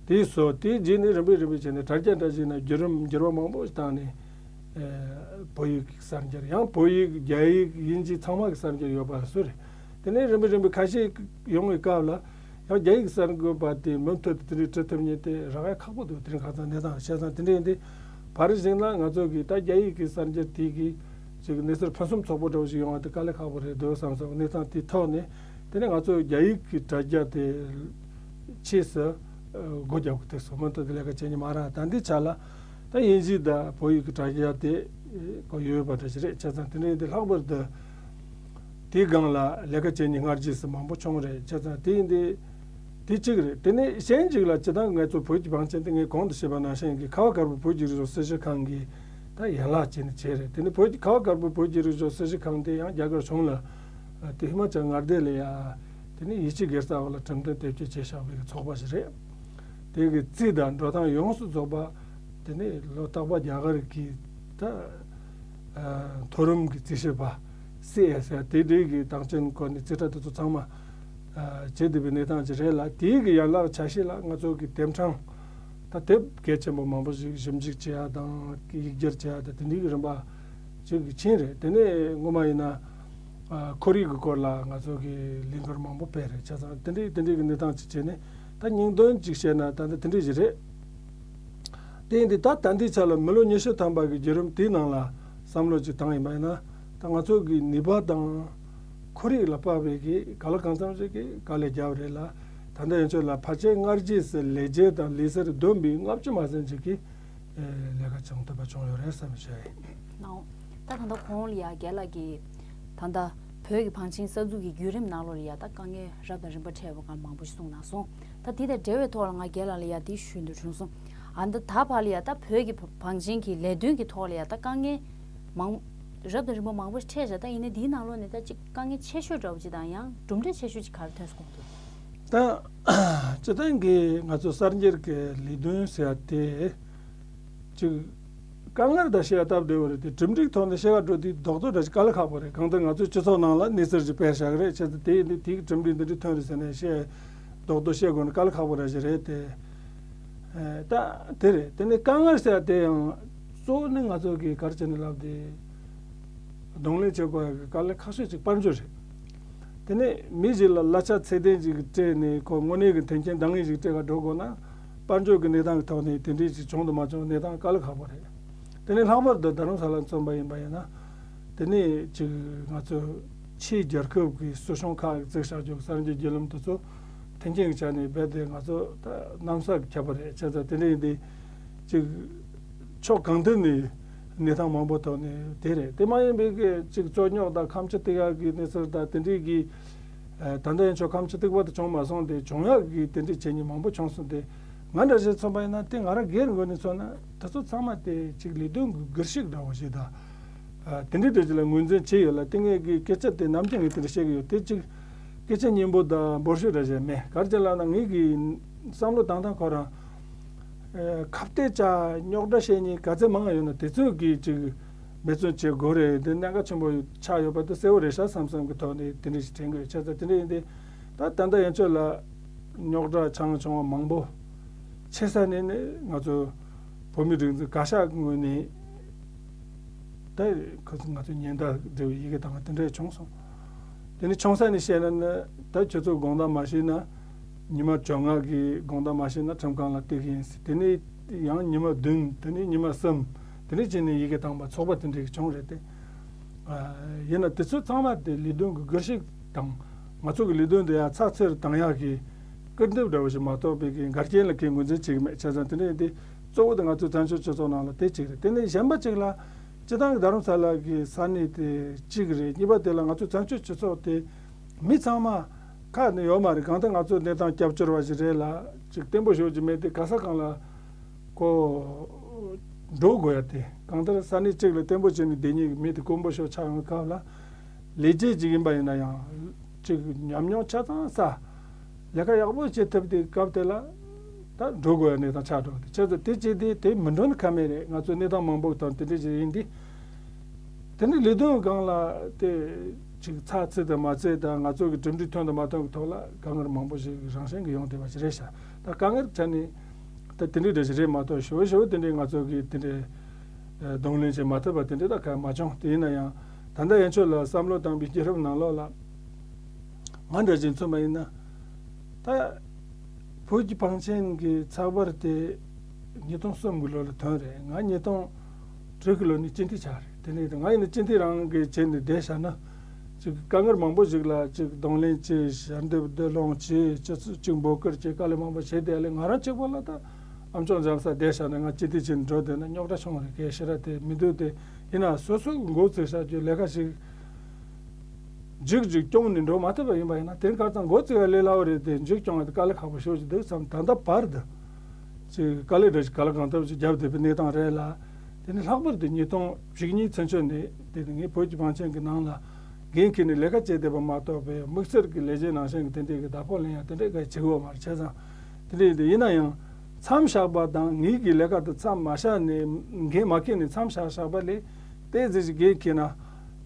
དེ་བཟོས་དེའི་རྗེས་ནས་རིམ་པས་རིམ་པས་བྱས་ནས་དྲ་རྒྱ་འདྲ་ཞིག་ན་བརྒྱུད་རིམ་འགྱུར་བ་མང་པོ་ཞིག་བཏང་ནས། བོད་ཡིག་གསར་འགྱུར། ཡང་བོད་ཡིག་རྒྱ་ཡིག་དབྱིན་ཇི་ཚང་མ་གི་གསར་འགྱུར་ཡོད་པ་བཟོས་རེད། དེ་ནས་རིམ་པས་རིམ་པས་ཁ་ཤས་ཡོང་བའི་སྐབས་ལ། ཡང་རྒྱ་ཡིག་གསར་འགོད་པ་དེ་མུ་མཐུད་དུ་དེ་འདྲའི་འབྲི་ཐུབ་མཁན་དེ་རག་ཡ་ཁག་པོ་འདུག་དེ་རིང་ཁ་སང་གནས་སྟངས་བཤད་སྟངས་དེ་འདྲ་ཡིན་དུས། ཕར་ཞིག་ན་ང་ཚོ་གི་ད་རྒྱ་ཡིག་གི་གསར་འགྱུར་དེ་གི་ཅིག་གནས་ཚུལ་ཕུན་སུམ་ཚོགས་པོ་འདྲ་བོ་ཞིག་ཡོང་བ་དེ་དཀའ་ལས་ཁག་པོ་རེད་འདུག་བསམ་སོང་། གནས་སྟངས་དེ་ཐོག་ནས་དེ་ནས་ང་ཚོ་རྒྱ་ཡིག་གི་དྲ་རྒྱ་དེ་ཆེས་སུ་སྒོ་རྒྱག་དགོས་ཐུག་སོང་། མུ་མཐུད་དུ་ལས་ཀ་བྱེད་ཉི་མ་ར་ད་འདི་ཆ་ལ་ད་དབྱིན་ཇི་དང་བོད་ཡིག་གི་དྲ་རྒྱ་དེ་གོ་ཡོད་པ་འདྲ་ཞིག་རེད། བྱས་ཙང་དེ་འདྲ་ཡིན་དུས་ལྷག་པར་དུ། དེའི་སྒང་ལ་ལས་ཀ་བྱེད་མཁན་སྔར་རྗེས་སུ་མང་པོ་བྱུང་རེད། བྱས་ཙང་དེ་ཡིན་དུས་དེ་གཅིག་རེད། དེ་ནས་གཞན་གཅིག་ལ་སྤྱིར་བཏང་ང་ཚོ་བོད་ཀྱི་བང་ཆེན་དེ་ངས་གོང་དུ་བཤད་པ་ནང་བཞིན་གྱི་ཁ་བ་དཀར་པོ་བོད་ཀྱི་རིག་གཞུང་སྲི་ཞུ་ཁང་གིས་ད་ཡན་ལག་བྱས་ནས་བྱས་རེད། དེ་ནས་བོད་ཀྱི་ཁ་བ་དཀར་པོ་བོད་ཀྱི་རིག་གཞུང་སྲི་ཞུ་ཁང་དེ་ཡང་རྒྱ་གར་གཞུང་ལ་དེ་ཧི་མ་ཅལ་མངའ་སྡེ་ལ་ཡ་དེ་ནས་ཡིད་ཆེས་སྒེར་གསར་བ་ལ་གྲུབ་དོན་དེབ་སྐྱེལ་བྱས་བཞག་པའི་ཚོགས་པ་ཞིག་རེད། དེ་གི་རྩིས་དང་འགྲོ་སྟངས་ཡོངས་སུ་རྫོགས་པ་དེ་ནས་ལོ་རྟག་པར་རྒྱ་གར་གྱི་ད། མཐོ་རིམ་གྱི་རྩིས་ཞིབ་པ། སི་ཨེ་སི་ཨེ་དེ་འདྲའི་གི་སྟངས་ཆེན་སྐོར་ནས་རྩིས་ཁྲ་དེ་ཚོ་ཚང་མ་བྱེད་བསྡད་པའི་གནས་སྟངས་ཅིག་རེད་ལ། དེའི་གི་ཡན་ལག་ཆ་ཤས་ལ་ང་ཚོ་གི་དེབ་གྲངས་ད་དེབ་གལ་ཆེན་པོ་མང་པོ་ཞིག་ཞིབ་འཇུག་བྱེད་ཡ་དང་ཡིག་སྒྱུར་བྱེད་ཡ་དང་དེ་འདྲའི་གི་རིམ་པ་ཅིག་གི་ཕྱིན་རེད། དེ་ནས་སྔོན་མ་ཡིན་ན་ཁོར་ཡུག་གི་སྐོར་ལ་ང་ཚོ་གི་ལས་འགུལ་མང་པོ་སྤེལ་རེད། བྱས་ཙང་དེ་འདྲའི་དེ་འདྲའི་གི་གནས་སྟངས་ཅིག་བྱས་ནས་ད་སྙིང་དོན་ཅིག་བཤད་ན་ད་ལྟ་དེ་འདྲའི་ཞིག་རེད། དེ་ཡིན་དུས་ད་ད་ལྟའི་ཆ་ལ་མི་ལོ་ཉི་ཤུ་ཐམ་པ་གི་བརྒྱུད་རིམ་དེའི་ནང་ལ་བསམ་བློ་ཅིག་བཏང་ཡིན་པ་ཡིན་ན། ད་ང་ཚོ་གི་ནུས་པ་དང་ཁོར་ཡུག་ལ་དཔག་པའི་གི་ག་ལ་གང་འཚམ་ཞིག་གི་དཀའ་ལས་བརྒྱབ་རེད་ལ། ད་ལྟ་ཡན་ཆོད་ལ་ཕལ་ཆེར་སྔར་རྗེས་སུ་ལས་བྱེད་དང་ལས་སར་བསྡོམས་པའི་ལྔ་བཅུ་མ་ཟིན་ཅིག་གི་ལས་ཀ་བྱུང་ཐུབ་པ་བྱུང་ཡོད་རེད་བསམ་བྱས་ཡིན། ནའོ། ད་ད་ལྟ་གོང་ལ་ཡ་རྒན་ལགས་ཀྱིས་ད་ལྟ་བོད་ཀྱི་བང་ཆེན་གསར་འཛུགས་ཀྱི་བརྒྱུད་རིམ་ནང་ལོགས་ལ་ཡ་ད་དཀའ་ངལ་རབ་དང་རིམ་པ་འཕྲད་པ་གང་མང་པོ་ཞིག་གསུངས་གནང་སོང་། ད་དེ་དང་འབྲེལ་བའི་ཐོག་ལ་ང་རྒན་ལགས་ལ་ཡ་དེ་ཞུ་འདོད་བྱུང་སོང་། ཨ་ད་ད་བར་ལ་ཡ་ད་བོད་ཀྱི་བ- བང་ཆེན་གྱི་ལས་དོན་གྱི་ཐོག་ལ་ཡ་ད་དཀའ་ངལ་མང་རབ་དང་རིམ་པ་མང་པོ་ཞིག་འཕྲད་བཞག་ད་ཡིན་ན་དེའི་ནང་ལོགས་ནས་ད་ཅིག་དཀའ་ངལ་ཆེ་ཤོས་འདྲ་བོ་ཅིག་དང་ཡང་གྲུབ་འབྲས་ཆེ་ཤོས་ཅིག་ག་རེ་ཐོན་སོང་འདུག་ད་སྤྱིར་བཏང་གི་ང་ཚོ་གསར་འགྱུར་གྱི་ལས་དོན་ཟེར་ཡ་དེ། ཅིག་དཀའ་ངལ་དང་བཤད་སྟབས་བདེ་བོ་རེད་དེ། གྲུབ་འབྲས་ཐོག་ནས་བཤད་ག་འགྲོ་དུས་རྡོག་རྡོག་འདྲ་ཞིག་དཀའ་ལས་ཁག་པོ་རེད། གང་ལྟར་ང་ཚོའི་སྤྱི་ཚོགས་ནང་ལ་གནས་ཚུལ་ཞིག་སྤེལ་བཞག་གི་རེད། བྱས་ཙང་དེ་ཡིན་དུས་དེའི་གྲུབ་འབྲས་འདི་འདྲ་ཐོན་རེད་ཟེར་ནས་བཤད། རྡོག་རྡོག་བཤད་དགོས་ན་དཀའ་ལས་ཁག་པོ་འདྲ་ཞིག་རེད་དེ། ཨེ། ད་དེ་རེད། དེ་ནས་དཀའ་ངལ་ཟེར་ཡ་དེ་ཡང་གཙོ་བོ་ནི་ང་ཚོ་གི་ག་རེ་བྱས་ནས་ལབ་དེ། གདོང་ལེན་བྱེད་དགོས་ཡ་གི་དཀའ་ལས་ཁག་ཤོས་ཅིག་དཔལ་འབྱོར་རེད། དེ་ནས་མི་ཞིག་ལ་གླ་ཆ་ཚད་ལྡན་ཞིག་སྤྲད་ནས་ཁོ་དངོས་གནས་ཀྱི་མཐུན་རྐྱེན་འདང་ངེས་ཤིག་སྤྲད་ག་འགྲོ་དགོས་ན། དཔལ་འབྱོར་གྱི་གནས་སྟངས་ཀྱི་ཐོག་ནས་དེ་འདྲའི་ཞིག་བྱུང་དང་མ་བྱུང་གནས་སྟངས་དཀའ་ལས་ཁག་པོ་རེད། དེ་ནས་ལྷག་པར་དུ་རྡ་རམ་ས་ལ་མཚོན་པ་ཡིན་པ་ཡིན་ན། དེ་ནས་ཅིག་ང་ཚོ་ཕྱིའི་རྒྱལ་ཁབ་ཀྱི་སྲིད་གཞུང་ཁག་གིས་བཙུགས་བཞག་རྒྱུ་གསར་འགྱུར་བརྒྱུད་ལམ་དེ་ཚོ་མཐུན་རྐྱེན་གྱི་ཆ་ནས་རྦད་དེ་ང་ཚོ་ད་གནམ་ས་ཁྱབ་པ་རེད། བྱས་ཙང་དེ་འདྲ་ཡིན་དུས་ཅིག་ཕྱོགས་གང་ཐད་ནས། གནས་སྟངས་མང་པོ་ཐོག་ནས་དེ་རེད། དེ་མ་ཡིན་པའི་གི་ཅིག་རྩོད་རྙོག་དང་ཁ་མཆུ་ཐུག་ཡག་གི་གནས་ཚུལ་དང་དེ་འདྲའི་གི། ཨ། ད་ལྟ་ཡན་ཆོད་ཁ་མཆུ་ཐུག་པ་དེ་བྱུང་མ་སོང་སྟེ། བྱུང་ཡག་གི་དེ་འདྲའི་བྱས་ཉེས་མང་པོ་བྱུང་སོང་སྟེ། ང་འདྲ་ཞིག་མཚོན་པ་ཡིན་ན་དེ་ང་རང་སྒེར་ངོས་ནས་མཚོན་ན་དེ་ཚོ་ཚང་མ་དེ་ཅིག་ལས་དོན་གྱི་སྒུལ་ཤུགས་འདྲ་བོ་ཞིག་དང་། ཨ། དེ་འདྲའི་འདྲ་ཞིག་ལ་ངོས་འཛིན་བྱས་ཡོད་ལ། དེ་ངས་གི་སྐད་ཆ་དེ་ནམ་རྒྱུན་ངས་དེ་འདྲ་བཤད་གི་ཡོད། དེ་ཅིག་སྐད་ཆ་སྙན་པོ་དང་འབོར་ཤོས་འདྲ་ཞིག་མེད། ག་རེ་བྱས་ལབ་ན་ངས་གི་བསམ་བློ་བཏང་སྟངས་ཁོ་རང་། ཨེ། ཁ་གཏད་བཅག་རྙོག་དྲ་བཤད་མཁན་ག་ཚད་མང་ང་ཡོད་ན་དེ་ཚོས་ཀྱིས་ཅིག་འབད་བརྩོན་བྱེད་དགོས་རེད། འདི་གནད་འགག་ཆེན་པོ་ཆགས་ཡོད་པ་དེ་གསལ་བོ་རེད་ཤག་བསམ་བསམ་གྱི་ཐོག་ནས་དེ་འདྲ་ཞིག་དྲན་དགོས་ཆགས་ཚར། དེ་འདྲ་ཡིན་དུས་ད་ད་ལྟ་ཡན་ཆོད་ལ་རྙོག་དྲ་ཆང་བྱུང་བ་མང་པོ་ཆེ་ས་ནས་ནི་ང་ཚོ་བོད་མི་སྒྲིག་འཛུགས་བཀའ་ཤག་ངོས་ནས་ད་ཁོ་ཚོ་ང་ཚོ་ཉེན་བརྡ་འབྲེལ་བའི་ཡི་གེ་བཏང་བ་དེ་འདྲ་བྱུང་སོང་། དེ་ནི་ཆུང་ས་ནས་བཤད་ན་ནི་ད་ཁྱོད་ཚོ་དགོངས་དག་མ་བཞེས་ན། ཉི་མ་བཅོ་ལྔ་གི་དགོངས་དག་མ་བཞེས་ན་ཁྲིམས་ཁང་ལ་གཏུག་གི་ཡིན་ཟེར། དེ་ནས་ཡང་ཉི་མ་བདུན། དེ་ནས་ཉི་མ་གསུམ། དེ་ནས་བྱས་ནས་ཡི་གེ་བཏང་བ་ཚོགས་པ་དེ་འདྲ་ཞིག་བྱུང་རེད་དེ། ཨ། ཡིན་ན་དེ་ཚོ་ཚང་མ་དེ་ལས་དོན་གྱི་སྒུལ་ཤུགས་དང་། ང་ཚོ་གི་ལས་དོན་དེ་ཡང་ཚགས་ཚུད་བཏང་ཡག་གི་སྐུལ་འདེབས་འདྲ་བོ་ཞིག་མ་གཏོགས་པའི་གི་འགལ་རྐྱེན་ལ་གི་ངོས་འཛིན་བྱེད་ཀྱི་མེད། བྱས་ཙང་དེ་འདྲ་ཡིན་དུས་གཙོ་བོ་དེ་ང་ཚོའི་བཙན་བྱོལ་སྤྱི་ཚོགས་ནང་ལ་དེ་གཅིག་རེད། དེ་ནས་གཞན་པ་གཅིག་ལ། སྤྱིར་བཏང་གི་རྡ་རམ་ས་ལ་གི་ས་གནས་དེ་གཅིག་རེད། གཉིས་པ་དེ་ལ་ང་ཚོའི་བཙན་བྱོལ་སྤྱི་ཚོགས་དེ་མི་ཚང་མ་ཁག་ནས་ཡོད་མ་རེད། གང་ལྟར་ང་ཚོ་གནས་སྟངས་སྐྱབས་བཅོལ་བ་ཞིག་རེད་ལ། ཅིག་བརྟན་པོ་ཞེ་པོ་ཅིག་མེད་དེ། ག་ས་གང་ལ་ཁོ་ འགྲོ་དགོས་ཡ་དེ། གང་ལྟར་ས་གནས་གཅིག་ལ་བརྟན་པོ་བྱས་ནས་བསྡད་མཁན་གྱི་མི་དེ་དཀོན་པོ་ཤོས་ཆགས་ཡོང་སྐབས་ལ། ལས་བྱེད་ཅིག་ཡིན་པ་ཡིན་ན་ཡང་། ཅིག་ཉམས་མྱོང་ཆ་ཚང་ས། ལས་ཀ་ཡག་པོ་བྱེད་ཐུབ་དུས་སྐབས་དེ་ལ་ད་འགྲོ་དགོས་ཡ་གནས་སྟངས་ཆགས་འགྲོ་གི་འདུག་བྱས་ཙང་དེ་བྱས་དུས་དེ་མི་འགྲོ་ན་ཁ་མེད་རེད། ང་ཚོ་གནས་སྟངས་མང་པོ་དང་དེ་འདྲ་ཞིག་ཡིན་དུས། དེ་ནི་ལས་དོན་སྒང་ལ་དེ་ཅིག་ཚགས་ཚུད་དང་མ་ཚུད་དང་། ང་ཚོ་གི་གྲུབ་འབྲས་ཐོན་དང་མ་ཐོན་གྱི་ཐོག་ལ་དཀའ་ངལ་མང་པོ་ཞིག་རང་བཞིན་གྱིས་ཡོང་བསྡད་པ་ཞིག་རེད་ཤག་ད་དཀའ་ངལ་ཆ་ནས་ད་དེ་འདྲའི་འདྲ་ཞིག་རེད་མ་གཏོགས། ཞེ་པོ་ཞེ་པོ་དེ་འདྲའི་ང་ཚོ་གིས་དེ་འདྲའི་གདོང་ལེན་བྱེད་མ་ཐུབ་པ་དེ་འདྲ་ད་ག་མ་བྱུང་། དེ་ཡིན་ན་ཡང་ད་ལྟ་ཡན་ཆོད་ལ་བསམ་བློ་བཏང་པའི་བརྒྱུད་རིམ་ནང་ལོགས་ལ། ང་འདྲ་ཞིག་མཚོན་པ་ཡིན་ན། ད། བོད་ཀྱི་བང་ཆེན་གྱི་ཚགས་པར་དེ་ཉིས་སྟོང་གསུམ་གྱི་ལོ་ལ་ཐོན་རེད། ང་ཉིས་སྟོང་དྲུག་གི་ལོ་ནས་སྤྱི་འཐུས་ཆགས་རེད། དེ་ནས་ང་ཡིན་ན་སྤྱི་འཐུས་རང་གི་བྱས་ནས་བསྡད་བཞག་ན། ཅིག་དཀའ་ངལ་མང་པོ་ཞིག་ལ་ཅིག་གདོང་ལེན་བྱས། ཞལ་འདེབས་བསྡུ་སློང་བྱས། སྤྱི་ཚོགས་ཅིག་འབོད་སྐུལ་བྱས། དཀའ་ལས་མང་པོ་བྱས། དེ་ལས་ང་རང་གཅིག་པོ་ལ་ད་ཨམ་ཅོག་འཇམ་ས་བསྡད་བཞག་ན། ང་སྤྱི་འཐུས་བྱས་ནས་འགྲོ་བསྡད་ན་རྙོག་དྲ་བྱུང་བ་རེད། གལ་ཞེ་དྲག་དེ་མི་འདུག་དེ་ཡིན་ན་སོ་སོ་གི་འགོ་བཙུགས་བཞག་རྒྱུ་ལས་ཀ་ཞིག་མཇུག་ཅིག་སྐྱོང་ནས་འགྲོ་མ་ཐུབ་པ་ཡིན་པ་ཡིན་ན། དེ་ཁར་ཙང་འགོ་བཙུགས་ཡ་ལས་སླ་བོ་རེད་དེ། མཇུག་སྐྱོང་ཡ་དེ་དཀའ་ལས་ཁག་པོ་ཞེ་པོ་ཅིག་འདུག་བསམ། ད་ལྟ་བར་དུ་ཅིག་དཀའ་ལས་འདྲ་ཞིག་ག་ལ་གང་ཐུབ་ཅིག་བརྒྱབ་བསྡད་པའི་གནས་སྟངས་རེད་ལ། དེ་ནི་ལྷག་པར་དུ་ཉིས་སྟོང་བཅུ་གཉིས་ཚུན་ཆོད་ནས་དེ་ནི་ངས་བོད་ཀྱི་བང་ཆེན་གྱི་ནང་ལ་འགན་འཁྱེར་ནས་ལས་ཀ་བྱས་བསྡད་པ་མ་གཏོགས་པའི་དམིགས་བསལ་གྱི་ལས་བྱེད་ནང་བཞིན་གྱི་དེ་འདྲའི་གི་བདག་པོ་ལེན་ཡ་དེ་འདྲའི་ག་བྱེད་ཀྱི་ཡོད་མ་རེད། བྱས་ཙང་དེ་འདྲའི་དེ་ཡིན་ན་ཡང་མཚམས་བཞག་པ་དང་། ངེད་ཀྱི་ལས་ཀ་དེ་མཚམས་མ་བཞག་ནས། འགན་མ་འཁྱེར་ནས་མཚམས་བཞག་བཞག་པ་ལས། ཏོག་ཙམ་ཞིག་འགན་འཁྱེར་ན་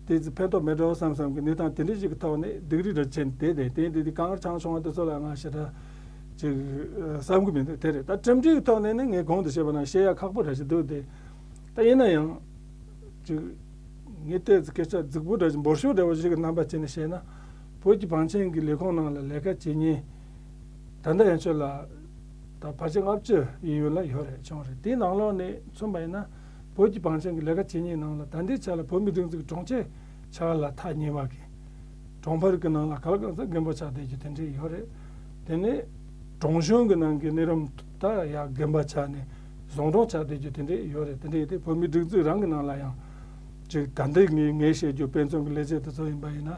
ཏོག་ཙམ་ཕན་ཐོགས་མེད་འགྲོ་བསམ་བསམ་གྱི་གནས་སྟངས་དེ་འདྲ་ཞིག་གི་ཐོག་ནས་སྡུག་རུས་ར་བྱས་ཏེ། དེ་དེ་དེ་དེ་དཀའ་ངལ་ཆང་བྱུང་བ་དེ་ཚོ་ལ་ང་ཞེ་དྲག་ཅིག་བསམ་གྱི་མི་འདུག་དེ་རེད། ད་གྲུབ་འབྲས་ཀྱི་ཐོག་ནས་ནི་ངས་གོང་དུ་བཤད་པ་ནང་བཤད་ཡ་ཁག་པོ་འདྲ་ཞིག་འདུག་སྟེ། ད་ཡིན་ན་ཡང་ཅིག་ངས་ཏོག་ཙམ་སྐད་ཆ་རྫིག་པོ་འདྲ་ཞིག་འབོར་ཤོག་འདྲ་བོ་ཞིག་གི་རྣམ་པ་བྱས་ནས་བཤད་ན། བོད་ཀྱི་བང་ཆེན་གྱི་ལས་ཁུངས་ནང་ལ་ལས་ཀ་བྱེད་མཁན་ད་ལྟ་ཡན་ཆོད་ལ་ད་ཕལ་ཆེར་ལྔ་བཅུ་ཡན་ཡོད་ལ་ཡོད་རེད། བྱུང་རེད། དེའི་ནང་ལོགས་ནས་མཚོན་པ་ཡིན་ན། བོད་ཀྱི་བང་ཆེན་གྱི་ལས་ཀ་བྱེད་མཁན་ནང་ལ་ད་ལྟའི་ཆ་ལ་བོད་མིའི་སྒྲིག་འཛུགས་གྲོང་ཁྱེར་ཆགས་ལ་ཐག་ཉེ་བ་གི། གྲོང་པ་རིགས་ཀྱི་ནང་ལ་ག་ལ་གང་འཚམ་རྒན་པ་ཆགས་བསྡད་རྒྱུ་དེ་འདྲས་ཡོད་རེད། དེ་ནས་གྲོང་གཞུང་གི་ནང་གི་གནས་རིམ་ད་ཡ་རྒན་པ་ཆགས་ནས་བཟང་གྲོང་ཆགས་བསྡད་རྒྱུ་དེ་འདྲས་ཡོད་རེད། དེ་འདྲས་དེ་བོད་མིའི་སྒྲིག་འཛུགས་རང་གི་ནང་ལ་ཡང་ཅིག་ད་ལྟའི་ངས་ངས་བཤད་རྒྱུ་དཔེ་མཚོན་གྱི་ལས་བྱེད་དེ་ཚོ་ཡིན་པ་ཡིན་ན།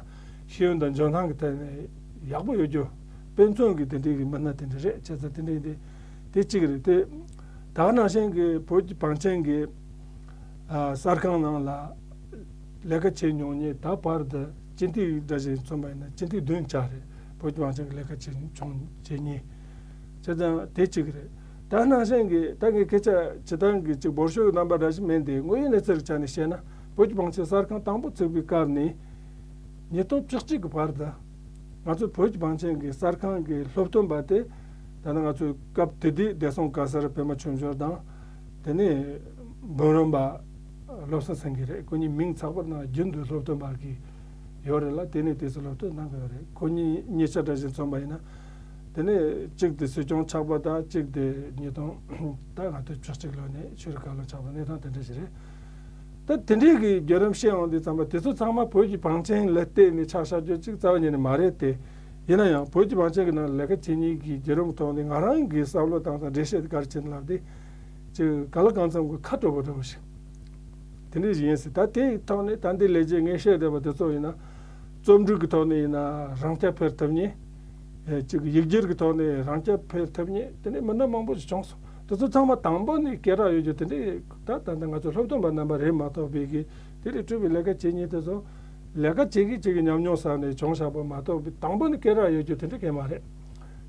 ཤེས་ཡོན་དང་འཇོན་ཐང་གི་ཐད་ནས་ཡག་པོ་ཡོད་རྒྱུ། དཔེ་མཚོན་གྱི་དེ་འདྲས་ཀྱི་མི་སྣ་དེ་འདྲས་རེད། བྱས་ཙང་དེ་འདྲས་དེ་དེ་གཅིག་རེད་དེ། ད་ག་ནང་བཞིན་གྱི་བོད་ཀྱི་བང་ཆེན་གྱི་ཨ་གསར་ཁང་ནང་ལ་ལས་ཀ་བྱེད་མྱོང་མཁན་ད་བར་དུ་སྤྱི་འཐུས་འདྲ་ཞིག་མཚོན་པ་ཡིན་ན་སྤྱི་འཐུས་བདུན་ཆགས་རེད། བོད་ཀྱི་བང་ཆེན་གྱི་ལས་ཀ་བྱེད་མྱོང་བྱེད་མཁན། བྱས་ཙང་དེ་གཅིག་རེད། ད་ནང་བཞིན་གྱི་ད་ངས་སྐད་ཆ་སྤྱིར་བཏང་གི་ཅིག་འབོར་ཤོག་གི་རྣམ་པ་འདྲ་ཞིག་མིན་ཏེ། དངོས་ཡོད་གནས་ཚུལ་གྱི་ཆ་ནས་བཤད་ན། བོད་ཀྱི་བང་ཆེན་གསར་ཁང་དང་པོ་བཙུགས་པའི་སྐབས་ནས་ཉིས་སྟོང་བཅུ་གཅིག་གི་བར་དུ་ང་ཚོ་བོད་ཀྱི་བང་ཆེན་གྱི་གསར་ཁང་གི་སློབ་སྟོན་པ་དེ། ད་ནི་ང་ཚོའི་སྐབས་དེ་དུས་བདེ་སྲུང་བཀའ་ཟུར་པད་མ་ཆོས་འབྱོར་དང་། དེ་ནས་འབུམ་རམས་པ་བློ་བཟང་སེང་གེ་རེད། ཁོ་གཉིས་མིང་ཚགས་པར་ནང་རྒྱུན་དུ་སློབ་སྟོན་པ་གི་ཡོད་རེད་ལ། དེ་ནས་དེ་ཚོ་སློབ་སྟོན་གནང་གི་ཡོད་རེད། ཁོ་གཉིས་གཉིས་ཆ་འདྲ་ཞིག་མཚོན་པ་ཡིན་ན། དེ་ནས་གཅིག་དེ་སྲིད་སྐྱོང་ཆགས་པ་དང་། གཅིག་དེ་ཉིས་སྟོང་ད་ང་ཚོ་བཅུ་གཅིག་ལོ་ནས་ཆོས་རིག་བཀའ་བློན་ཆགས་པ། གནས་སྟངས་དེ་འདྲ་ཞིག་རེད། ད་དེ་འདྲའི་གི་བརྒྱུད་རིམ་བཤད་ཡོང་དུས་ཙམ་པ། དེ་ཚོ་ཚང་མ་བོད་ཀྱི་བང་ཆེན་ལ་བརྟེན་ནས་ཆགས་བཞག་རྒྱུ་ཅིག་རྩ་བ་ཉིད་ནས་མ་རེད་དེ། ཡིན་ན་ཡང་བོད་ཀྱི་བང་ཆེན་གྱི་ནང་ལ་ལས་ཀ་བྱེད་མཁན་གྱི་བརྒྱུད་རིམ་ཐོག་ནས་ང་རང་གི་བསམ་བློ་བཏང་སྟངས་འགྲེལ་བཤད་དེ་ག་རེ་བྱེད་ན་ལབ་དུས། ཅིག་ག་ལ་གང་འཚམ་གྱི་ཁ་དྲོ་པོ་འདྲ་བོ་ཞིག་དེ་འདྲ་ཞིག་ཡིན་སྲིད། ད་དེའི་ཐོག་ནས་ད་འདི་ལས་བྱེད་ངས་བཤད་བསྡད་པ་དེ་ཚོ་ཡིན་ན། རྩོམ་སྒྲིག་གི་ཐོག་ནས་ཡིན་ན་རང་རྐྱ་འཕེར་ཐུབ་མཁན། ཨེ་ཅིག་ཡིག་སྒྱུར་གྱི་ཐོག་ནས་རང་རྐྱ་འཕེར་ཐུབ་མཁན་དེ་འདྲའི་མི་སྣ་མང་པོ་ཞིག་བྱུང་སོང་། དེ་ཚོ་ཚང་མ་དང་པོ་ནས་སྐད་གྲགས་ཡོད་རྒྱུ་དེ་འདྲའི་ད་ད་ལྟ་ང་ཚོ་སློབ་སྟོན་པ་རྣམ་པ་རེད་མ་གཏོགས་པའི་གི་དེ་ལས་སྤྲུལ་པའི་ལས་ཀ་བྱེད་མཁན་དེ་ཚོ། ལས་ཀ་བྱེད་མཁན་གཅིག་གི་ཉམས་མྱོང་ས་ནས་བྱུང་བཞག་པ་མ་གཏོགས་པའི་དང་པོ་ནས་སྐད་གྲགས་ཡོད་རྒྱུ་དེ་འདྲ་གང་ཡང་མ་རེད།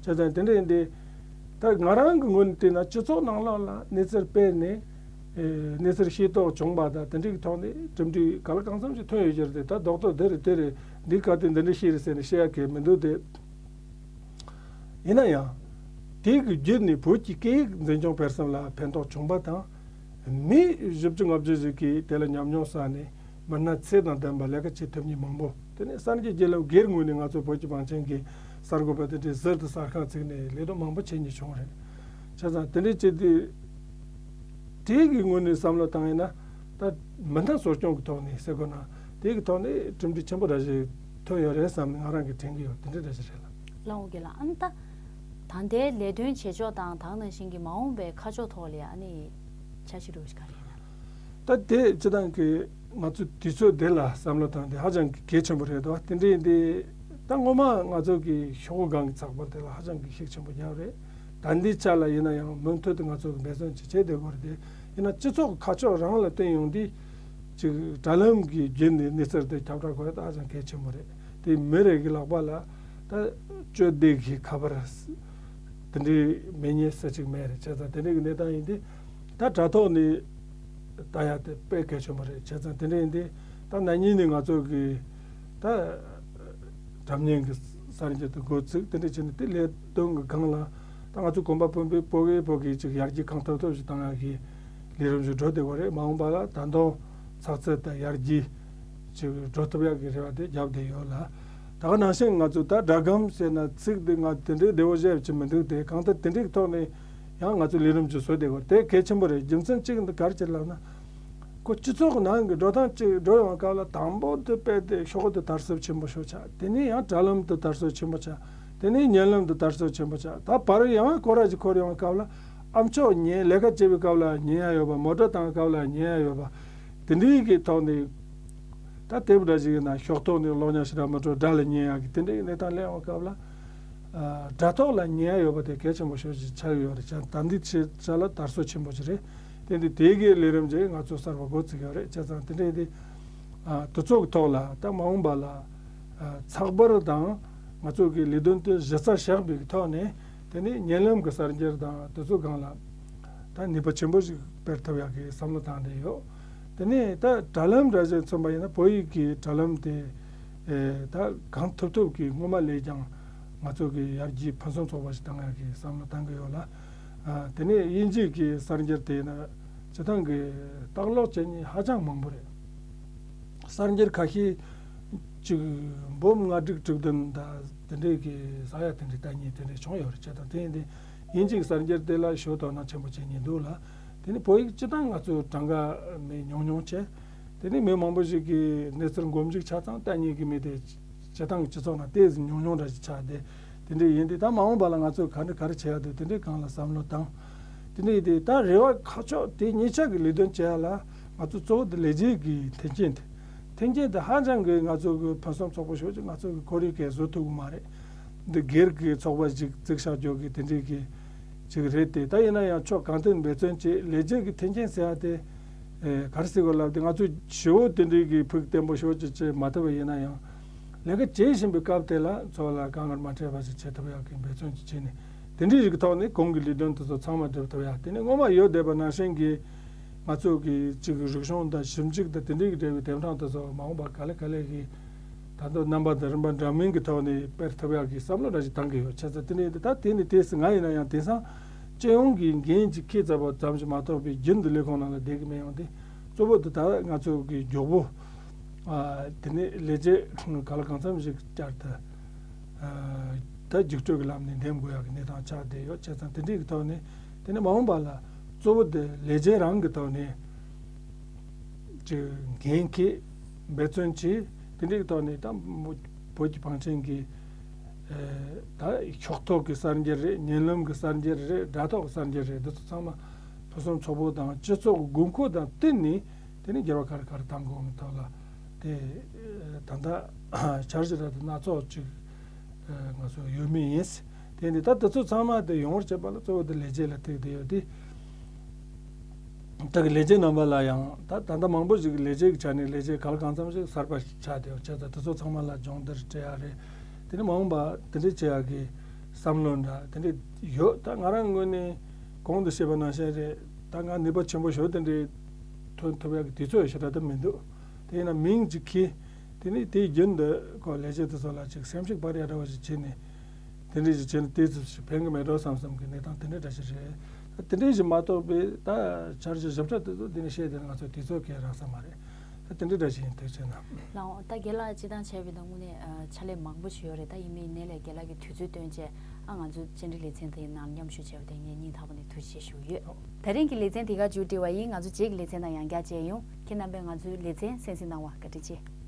བྱས་ཙང་དེ་འདྲ་ཡིན་དུས། ད་ང་རང་གི་ངོས་ནས་བལྟས་ན་སྤྱི་ཚོགས་ནང་ལོགས་ལ་གནས་ཚུལ་སྤེལ་ནས། ཨེ་གནས་ཚུལ་ཤེས་རྟོགས་བྱུང་བ་དང་། དེ་འདྲའི་ཐོག་ནས་གྲུབ་འབྲས་ག་ལ་གང་འཚམ་ཞིག་ཐོན་ཡོད་ཀྱི་རེད་དེ། ད་རྡོག་རྡོག་འདི་རེད་དེ་རེད། འདིའི་སྐབས་དེ་འདི་འདྲ་ཞིག་རེད་ཟེར་ནས་བཤད་ཡ་གང་ཡང་མི་འདུག་སྟེ། ཡིན་ན་ཡང་། དེ་གི་བརྒྱུད་ནས་བོད་ཀྱི་སྐད་ཡིག་འཛིན་སྐྱོང་སྤེལ་གསུམ་ལ་ཕན་ཐོགས་བྱུང་བ་དང་། མི་བཞི་བཅུ་ལྔ་བཅུ་ཞིག་གིས་དེ་ལ་ཉམས་མྱོང་བསགས་ནས་མི་སྣ་ཚད་དང་ལྡན་པ་ལས་ཀ་བྱེད་ཐུབ་མཁན་མང་པོ། དེ་ནས་གསར་འགྱུར་བརྒྱུད་ལམ་སྒེར་ངོས་ནས་ང་ཚོ་བོད་ཀྱི་བང་ཆེན་གྱི་གསར་འགོད་པ་དེ་འདྲའི་ཟུར་དུ་གསར་ཁང་བཙུགས་ནས་ལས་དོན་མང་པོ་བྱེད་མཁན་བྱུང་རེད། བྱས་ཙང་དེ་འདྲའི་བྱེད་དུས། དེ་གི་ངོས་ནས་བསམ་བློ་བཏང་ཡིན་ན། ད་མི་སྣ་གསོ་སྐྱོང་གི་ཐོག་ནས་ཟེར་དགོས་ན། དེ་གི་ཐོག་ནས་གྲུབ་འབྲས་ཆེན་པོ་འདྲ་ཞིག་ཐོན་ཡོད་རེད་བསམ་ནས་ང་རང་གིས་དྲན་གྱི་ཡོད། དེ་འདྲ་འདྲ་ཞིག་རེད་ལ། ལགས་འོང་གི་ལགས། ཨ་ནི་ད་ད་ལྟའི་ལས་དོན་བྱེད་ཕྱོགས་དང་། ད་ག་ནང་བཞིན་གྱི་མ་འོངས་པའི་ཁ་ཕྱོགས་ཐོག་ལ་ཨ་ནི་འཆར་གཞི་འདྲ་བོ་ཞིག་ག་རེ་ཡིན་ན། ད་དེ་སྤྱིར་བཏང་གི་ང་ཚོ་དུས་ཚོད་འདི་ལ་བསམ་བློ་བཏང་དེ་ཧ་ཅང་གི་གལ་ཆེན་པོ་རེད་དོ། དེ་འདྲ་ཡིན་དུས་ད་སྔོན་མ་ང་ཚོ་གི་ཤོག་གུ་སྒང་གི་ཚགས་པར་དེ་ལ་ཧ་ཅང་གི་ཤུགས་ཆེན་པོ་བརྒྱབ་རེད། ད་འདི་ཆ་ལ་ཡིན་ན་ཡང་མུ་མཐུད་དུ་ང་ཚོ་གི་འབད་བརྩོན་ཅིག་བྱེད་བསྡད་དགོས་རེད་དེ། ཡིན་ན་སྤྱི་ཚོགས་ཀྱི་ཁ་ཕྱོགས་རང་ལ་བསྟན་ཡོང་དུས་ཅིག་དྲ་ལམ་གྱི་བརྒྱུད་ནས་གནས་ཚུལ་དེ་ཁྱབ་བསྒྲགས་དགོས་ཡ་ད་ཧ་ཅང་གལ་ཆེན་པོ་རེད། དེ་མི་རེ་གི་ལག་པ་ལ་ད་སྤྱོད་བདེ་གི་ཁ་པར་དེ་འདྲའི་མེད་མཁན་སུ་གཅིག་མེད་རེད། བྱས་ཙང་དེ་འདྲའི་གི་གནས་སྟངས་ཡིན་དུས་ད་དྲ་ཐོག་ནས་ལྟ་ཡ་དེ་དཔེ་གལ་ཆེན་པོ་རེད། བྱས་ཙང་དེ་འདྲ་ཡིན་དུས་ད་ན་ནིང་ནས་ང་ཚོ་གི་ད་སྒྲ་བརྙན་གྱི་གསར་འགྱུར་དེ་འགོ་ཚུགས། དེ་འདྲ་བྱས་ནས་དེ་ལས་དོན་གྱི་སྒང་ལ་ད་ང་ཚོ་གོམ་པ་སྤོ་བོ་སྤོ་བོ་གིས་ཅིག་ཡར་རྒྱས་གང་ཐུབ་ཐུབ་ཅིག་བཏང་ཡག་གི་ལས་རིམ་ཞིག་འགྲོ་བསྡད་ཡོད་རེད། མ་འོངས་པ་ལ་ད་དུང་ཚགས་ཚུད་དང་ཡར་རྒྱས་ཅིག་འགྲོ་ཐུབ་ཡག་གི་རེ་བ་དེ་བརྒྱབ་བསྡད་ཡོད་ལ། ད་ག་ནང་བཞིན་ང་ཚོ་ད་སྒྲ་སྒམ་ཟེར་ན་ཚིག་དེ་ང་དེ་འདྲའི་བདེ་བོ་བཤད་ཀྱི་མི་འདུག་དེ་གང་ལྟར་དེ་འདྲའི་ཐོག་ནས་ཡང་ང་ཚོ་ལས་རིམ་ཅིག་བཟོ་བསྡད་ཡོད་རེད། དེ་གལ་ཆེན་པོ་རེད། རྒྱུ་མཚན་གཅིག་འདི་ག་རེ་བྱས་ལབ་ན། ཁོ་སྤྱི་ཚོགས་ནང་གི་འགྲོ་སྟངས་གཅིག་འགྲོ་ཡོང་སྐབས་ལ་དང་པོ་དེ་དཔེ་དེ་ཤོག་དེ་དར་སྲོལ་ཆེན་པོ་ཤོག་ཆགས། དེ་ནས་ཡང་དྲ་ལམ་དུ་དར་སྲོལ་ཆེན་པོ་ཆགས། དེ་ནས་བརྙན་ལམ་དུ་དར་སྲོལ་ཆེན་པོ་ཆགས། ད་བར་ཡང་སྐོར་ར་ཅིག་འཁོར་ཡོང་སྐབས་ལ་ཨ་མཆོག་ཉན། ལས་ཀ་བྱེད་པའི་སྐབས་ལ་ཉན་ཡ་ཡོད་པ། མོ་ཊ་བཏང་སྐབས་ལ་ཉན་ཡ་ཡོད་པ། དེ་འདྲའི་གི་ཐོག་ནས་ད་དེབ་འདྲ་ཞིག་ཡིན་ན་ཤོག་ཐོག་ནས་ཀློག་མཁན་ཞིག་ར་མི་འགྲོ། སྒྲ་ལ་ཉན་ཡ་གི་དེ་འདྲའི་གནས་སྟངས་སླེབས་ཡོང་སྐབས་ལ། ཨ། དྲ་ཐོག་ལ་ཉན་ཡ་ཡོད་པ་དེ་གལ་ཆེན་པོ་ཤོས་ཤིག་ཆགས་ཡོད་རེད། ད་འདི་ཆེ་ཆ་ལ་དར་སྲོལ་ཆེན་པོ་ཞིག་རེད། དེ་འདི་དེ་གའི་ལས་རིམ་ཅིག་ང་ཚོ་གསར་པ་འགོ་བཙུགས་ཡོད་རེད། བྱས་ཙང་དེ་འདྲའི་དེ། ཨ། དུས་ཚོད་ཀྱི་ཐོག་ལ་ད་མ་འོངས་པ་ལ། ཨ། ཚགས་པར་དང་ང་ཚོ་གི་ལས་དོན་དེ་གཞི་རྩར་བཞག་པའི་ཐོག་ནས་དེ་ནས་བརྙན་ལམ་གྱི་གསར་འགྱུར་དང་དེ་ཚོ་སྒང་ལ་ད་ནུས་པ་ཆེན་པོ་ཞིག་སྤེལ་ཐུབ་ཡག་གི་བསམ་བློ་བཏང་བསྡད་ཡོད། དེ་ནས་ད་དྲ་ལམ་འདྲ་ཞིག་མཚོན་པ་ཡིན་ན་བོད་ཡིག་གི་དྲ་ལམ་དེ། ཨེ། ད་གང་ཐུབ་ཐུབ་ཀྱིས་སྔོན་མ་ལས་ཀྱང་ང་ཚོ་གི་ཡར་རྒྱས་ཕུན་སུམ་ཚོགས་པ་ཞིག་བཏང་ཡག་གི་བསམ་བློ་བཏང་གི་ཡོད་ལ། ཨ། དེ་ནས་དབྱིན་ཇིའི་གི་གསར་འགྱུར་དེ་ཡིན་ན་སྤྱིར་བཏང་གི་ལྟ་ཀློག་བྱེད་མཁན་ཧ་ཅང་མང་པོ་རེད། གསར་འགྱུར་ཁ་ཤས་ཅིག་འབུམ་ལྔ་དྲུག་དྲུག་བདུན་དང་དེ་འདྲའི་གི་ཟ་ཡ་དེ་འདྲའི་ལྟ་མཁན་དེ་འདྲའི་བྱུང་ཡོད་རེད། བྱས་ཙང་དེ་ཡིན་དུས་དབྱིན་ཇིའི་གསར་འགྱུར་དེ་ལ་ཞེ་པོ་དོ་སྣང་ཆེན་པོ་བྱེད་མཁན་འདུག་ལ། དེ་ནི་བོད་ཡིག་སྤྱིར་བཏང་ང་ཚོའི་གྲངས་ཀ་མི་ཉུང་ཉུང་བྱས། དེ་ནི་མི་མང་པོ་ཞིག་གིས་གནས་ཚུལ་མགོ་མཇུག་ཆ་ཚང་ལྟ་མཁན་གྱི་མི་དེ་སྤྱིར་བཏང་གི་སྤྱི་ཚོགས་ནང་ཏོག་ཙམ་ཉུང་ཉུང་འདྲ་ཞིག་ཆགས་ཏེ། དེ་འདྲ་ཡིན་དུས་ད་མ་འོངས་པ་ལ་ང་ཚོས་ག་འདྲ་ག་རེ་བྱེད་ཡག་འདུག་དེ་འདྲའི་སྒང་ལ་བསམ་བློ་བཏང་། དེ་འདྲ་ཡིན་དུས་ད་རེ་བ་ཁ་ཕྱོགས་དེ་གཉིས་ཆ་གི་ལས་དོན་བྱེད་ཡག་ལ་ང་ཚོ་གཙོ་བོ་དེ་ལས་བྱེད་ཀྱི་མཐུན་རྐྱེན་དེ། མཐུན་རྐྱེན་དེ་ཧ་ཅང་གི་ང་ཚོ་གི་ཕུན་སུམ་ཚོགས་པོ་ཞིག་ཅིག་ང་ཚོ་གི་ཁོར་ཡུག་གིས་བཟོ་ཐུབ་ཀྱི་མ་རེད། འདི་སྒེར་གྱི་ཚོགས་པ་ཞིག་བཙུགས་བཞག་རྒྱུ་གི་དེ་འདྲའི་གི་ཅིག་རེད་དེ། ད་ཡིན་ན་ཡང་ཕྱོགས་གང་ཐད་འབད་བརྩོན་བྱས་ལས་བྱེད་ཀྱི་མཐུན་རྐྱེན་ཟེར་ཡ་དེ། ཨེ། ག་རེ་ཟེར་དགོས་ལབ་དེ་ང་ཚོས་ཞེ་པོ་དེ་འདྲའི་གི་ཕུགས་བརྟན་པོ་ཞེ་པོ་ཅིག་བྱེད་མ་ཐུབ་པ་ཡིན་ན་ཡང་། ལས་ཀ་བྱེད་བཞིན་པའི་སྐབས་དེ་ལ་ཚོ་ལ་དཀའ་ངལ་མ་འཕྲད་པ་ཞིག་བྱེད་ཐུབ་ཡག་གི་འབད་བརྩོན་ཅིག་བྱས་ནས། དེ་འདྲའི་རིགས་ཐོག་ནས་གོང་གི་ལས་དོན་དེ་ཚོ་ཚང་མ་སྒྲུབ་ཐུབ་ཡག་དེ་ནི་སྔོན་མ་ཡོད་བསྡད་པ་ནང་བཞིན་གྱི་ང་ཚོ་གི་ཅིག་རིག་གཞུང་དང་ཞིབ་འཇུག་དང་དེ་འདྲའི་གི་འབྲེལ་བའི་དེབ་གྲངས་དེ་ཚོ་མ་འོངས་པ་ག་ལེ་ག་ལེ་གི་ད་དུང་རྣམ་པ་དང་རིམ་པ་འདྲ་མིན་གྱི་ཐོག་ནས་སྤེལ་ཐུབ་ཡག་གི་བསམ་བློ་འདྲ་ཞིག་བཏང་གི་ཡོད། བྱས་ཙང་དེ་ནི་ད་དེ་ནི་དེ་སྲིད་ང་ཡིན་ན་ཡང་དེང་སང་སྤྱི་ཡོངས་ཀྱི་འགན་ཅིག་འཁྱེར་ཚར་བ་ཙམ་ཞིག་མ་གཏོགས་པའི་རྒྱུན་དུ་ལས་ཁུངས་ནང་ལ་བསྡད་ཀྱི་མེད་ཡོང་དུས་གཙོ་བོ་དེ་ད་ང་ཚོ་གི་མགྱོགས་པོ། ཨ། དེ་ནས་ལས་བྱེད་གང་ལ་གང་འཚམ་ཞིག་བསྐྱར་དུ། ཨ། ད་རྒྱུགས་སྤྲོད་ཀྱི་ལམ་ནས་འདེམས་དགོས་ཡག་གི་གནས་སྟངས་ཆགས་བསྡད་ཡོད། བྱས་ཙང་དེ་འདྲའི་གི་ཐོག་ནས་དེ་ནས་མ་འོངས་པ་ལ་གཙོ་བོ་དེ་ལས་བྱེད་རང་གི་ཐོག་ནས་ཅིག་འགན་འཁྱེར་འབད་བརྩོན་བྱས། དེ་འདྲའི་གི་ཐོག་ནས་ད་བོད་ཀྱི་བང་ཆེན་གྱི། ཨ། ད་ཤོག་ཐོག་གི་གསར་འགྱུར་རེད། བརྙན་ལམ་གྱི་གསར་འགྱུར་རེད། དྲ་ཐོག་གི་གསར་འགྱུར་རེད། འདི་ཚོ་ཚང་མ་ཕུན་སུམ་ཚོགས་པོ་དང་སྤྱི་ཚོགས་ཀྱི་དགོས་མཁོ་དང་བསྟུན་ནས། དེ་ནས་འགྱུར་བ་ག་རེ་ག་རེ་གཏང་དགོས་མིན་ཐོག་ལ་དེ་ད་ལྟ་འཆར་གཞི་ར་དེ་སྣ་ཚོགས་ཅིག་ང་ཚོ་ཡོད་མུས་ཡིན། དེ་ནས་ད་དེ་ཚོ་ཚང་མ་དེ་ཡོང་བར་བྱེད་པ་ལ་གཙོ་བོ་དེ་ལས་བྱེད་ལ་ཐུག་བསྡད་ཡོད་དེ། ད་གི་ལས་བྱེད་རྣམ་པ་ལ་ཡང་ད་ད་ལྟ་མང་པོ་ཞིག་གི་ལས་བྱེད་ཀྱི་ཆ་ནས་ལས་བྱེད་ག་ལ་གང་འཚམ་ཞིག་གསར་པ་ཆགས་བསྡད་ཡོད། བྱས་ཙང་དེ་ཚོ་ཚང་མ་ལ་སྦྱོང་བརྡར་སྤྲད་ཡ་རེད། དེ་ནས་མ་འོངས་པ་དེ་འདྲས་བྱེད་ཡ་གི་བསམ་བློ་འདྲ་དེ་འདྲས་ཡོད། ད་ང་རང་ངོས་ནས་གོང་དུ་བཤད་པ་ནང་བཞིན་རེད། ད་ང་ནུས་པ་ཆེན་པོ་ཞིག་དེ་འདྲའི་ཐོན་ཐུབ་ཡག་གི་དུས་ཚོད་ཞེ་དྲག་ད་མི་འདུག་དེ་ཡིན་ན་མིང་ཅིག་གིས་དེ་ནས་དེའི་རྒྱུན་དུ་ཁོ་ལས་བྱེད་དེ་ཚོ་ལ་ཅིག་སེམས་ཤུགས་སྤར་ཡ་འདྲ་བ་ཞིག་བྱས་ནས་དེ་འདྲས་ཞིག་བྱས་ན་དེ་ཚོ་ཞིག་ཕན་གི་མེད་འགྲོ་བསམ་བསམ་གི་གནས་སྟངས་དེ་འདྲ་འདྲ་ཞིག་རེད། ད་དེ་འདྲས་ཞིག་མ་གཏོགས་པའི་ད་འཆར་གཞི་ཞིབ་ཕྲ་དེ་ཚོ་འདི་ནས་བཤད་དེ་ང་ཚོ་དུས་ཚོད་གས་རག་ས་མ་རེད། ད་དེ་འདྲ་འདྲ་ཞིག་ཡིན། ཐུགས་རྗེ་གནང་། ལགས་འོང་། ད་རྒན་ལགས་སྤྱིར་བཏང་བྱས་པ་ཡིན་ན་དངོས་གནས་ཨ་ཕྱག་ལས་མང་པོ་ཞིག་ཡོད་རེད། ད་ཡིན་མིན་ཡིན་ནའི་ལས་རྒན་ལགས་ཀྱིས་དུས་ཚོད་བཏོན་བྱས་ཨ་ང་ཚོ་བཅར་འདྲི་ལེ་ཚན་དེའི་ནང་མཉམ་ཞུགས་བྱས་པ་དེ་ངས་སྙིང་ཐག་པ་ནས་ཐུགས་རྗེ་ཆེ་ཞུ་གི་ཡོད། ད་རིང་གི་ལེ་ཚན་དེ་ག་མཇུག་སྒྲིལ་བ་ཡིན། ང་ཚོ་རྗེས་ཀྱི་ལེ་ཚན་དང་ཡང་བསྐྱར་མཇལ་ཡོང་། ཁྱེད་རྣམ་པས་ང་ཚོའི་ལེ་ཚན་གསན་གཟིགས་གནང་བར་བཀའ་དྲིན་ཆེ།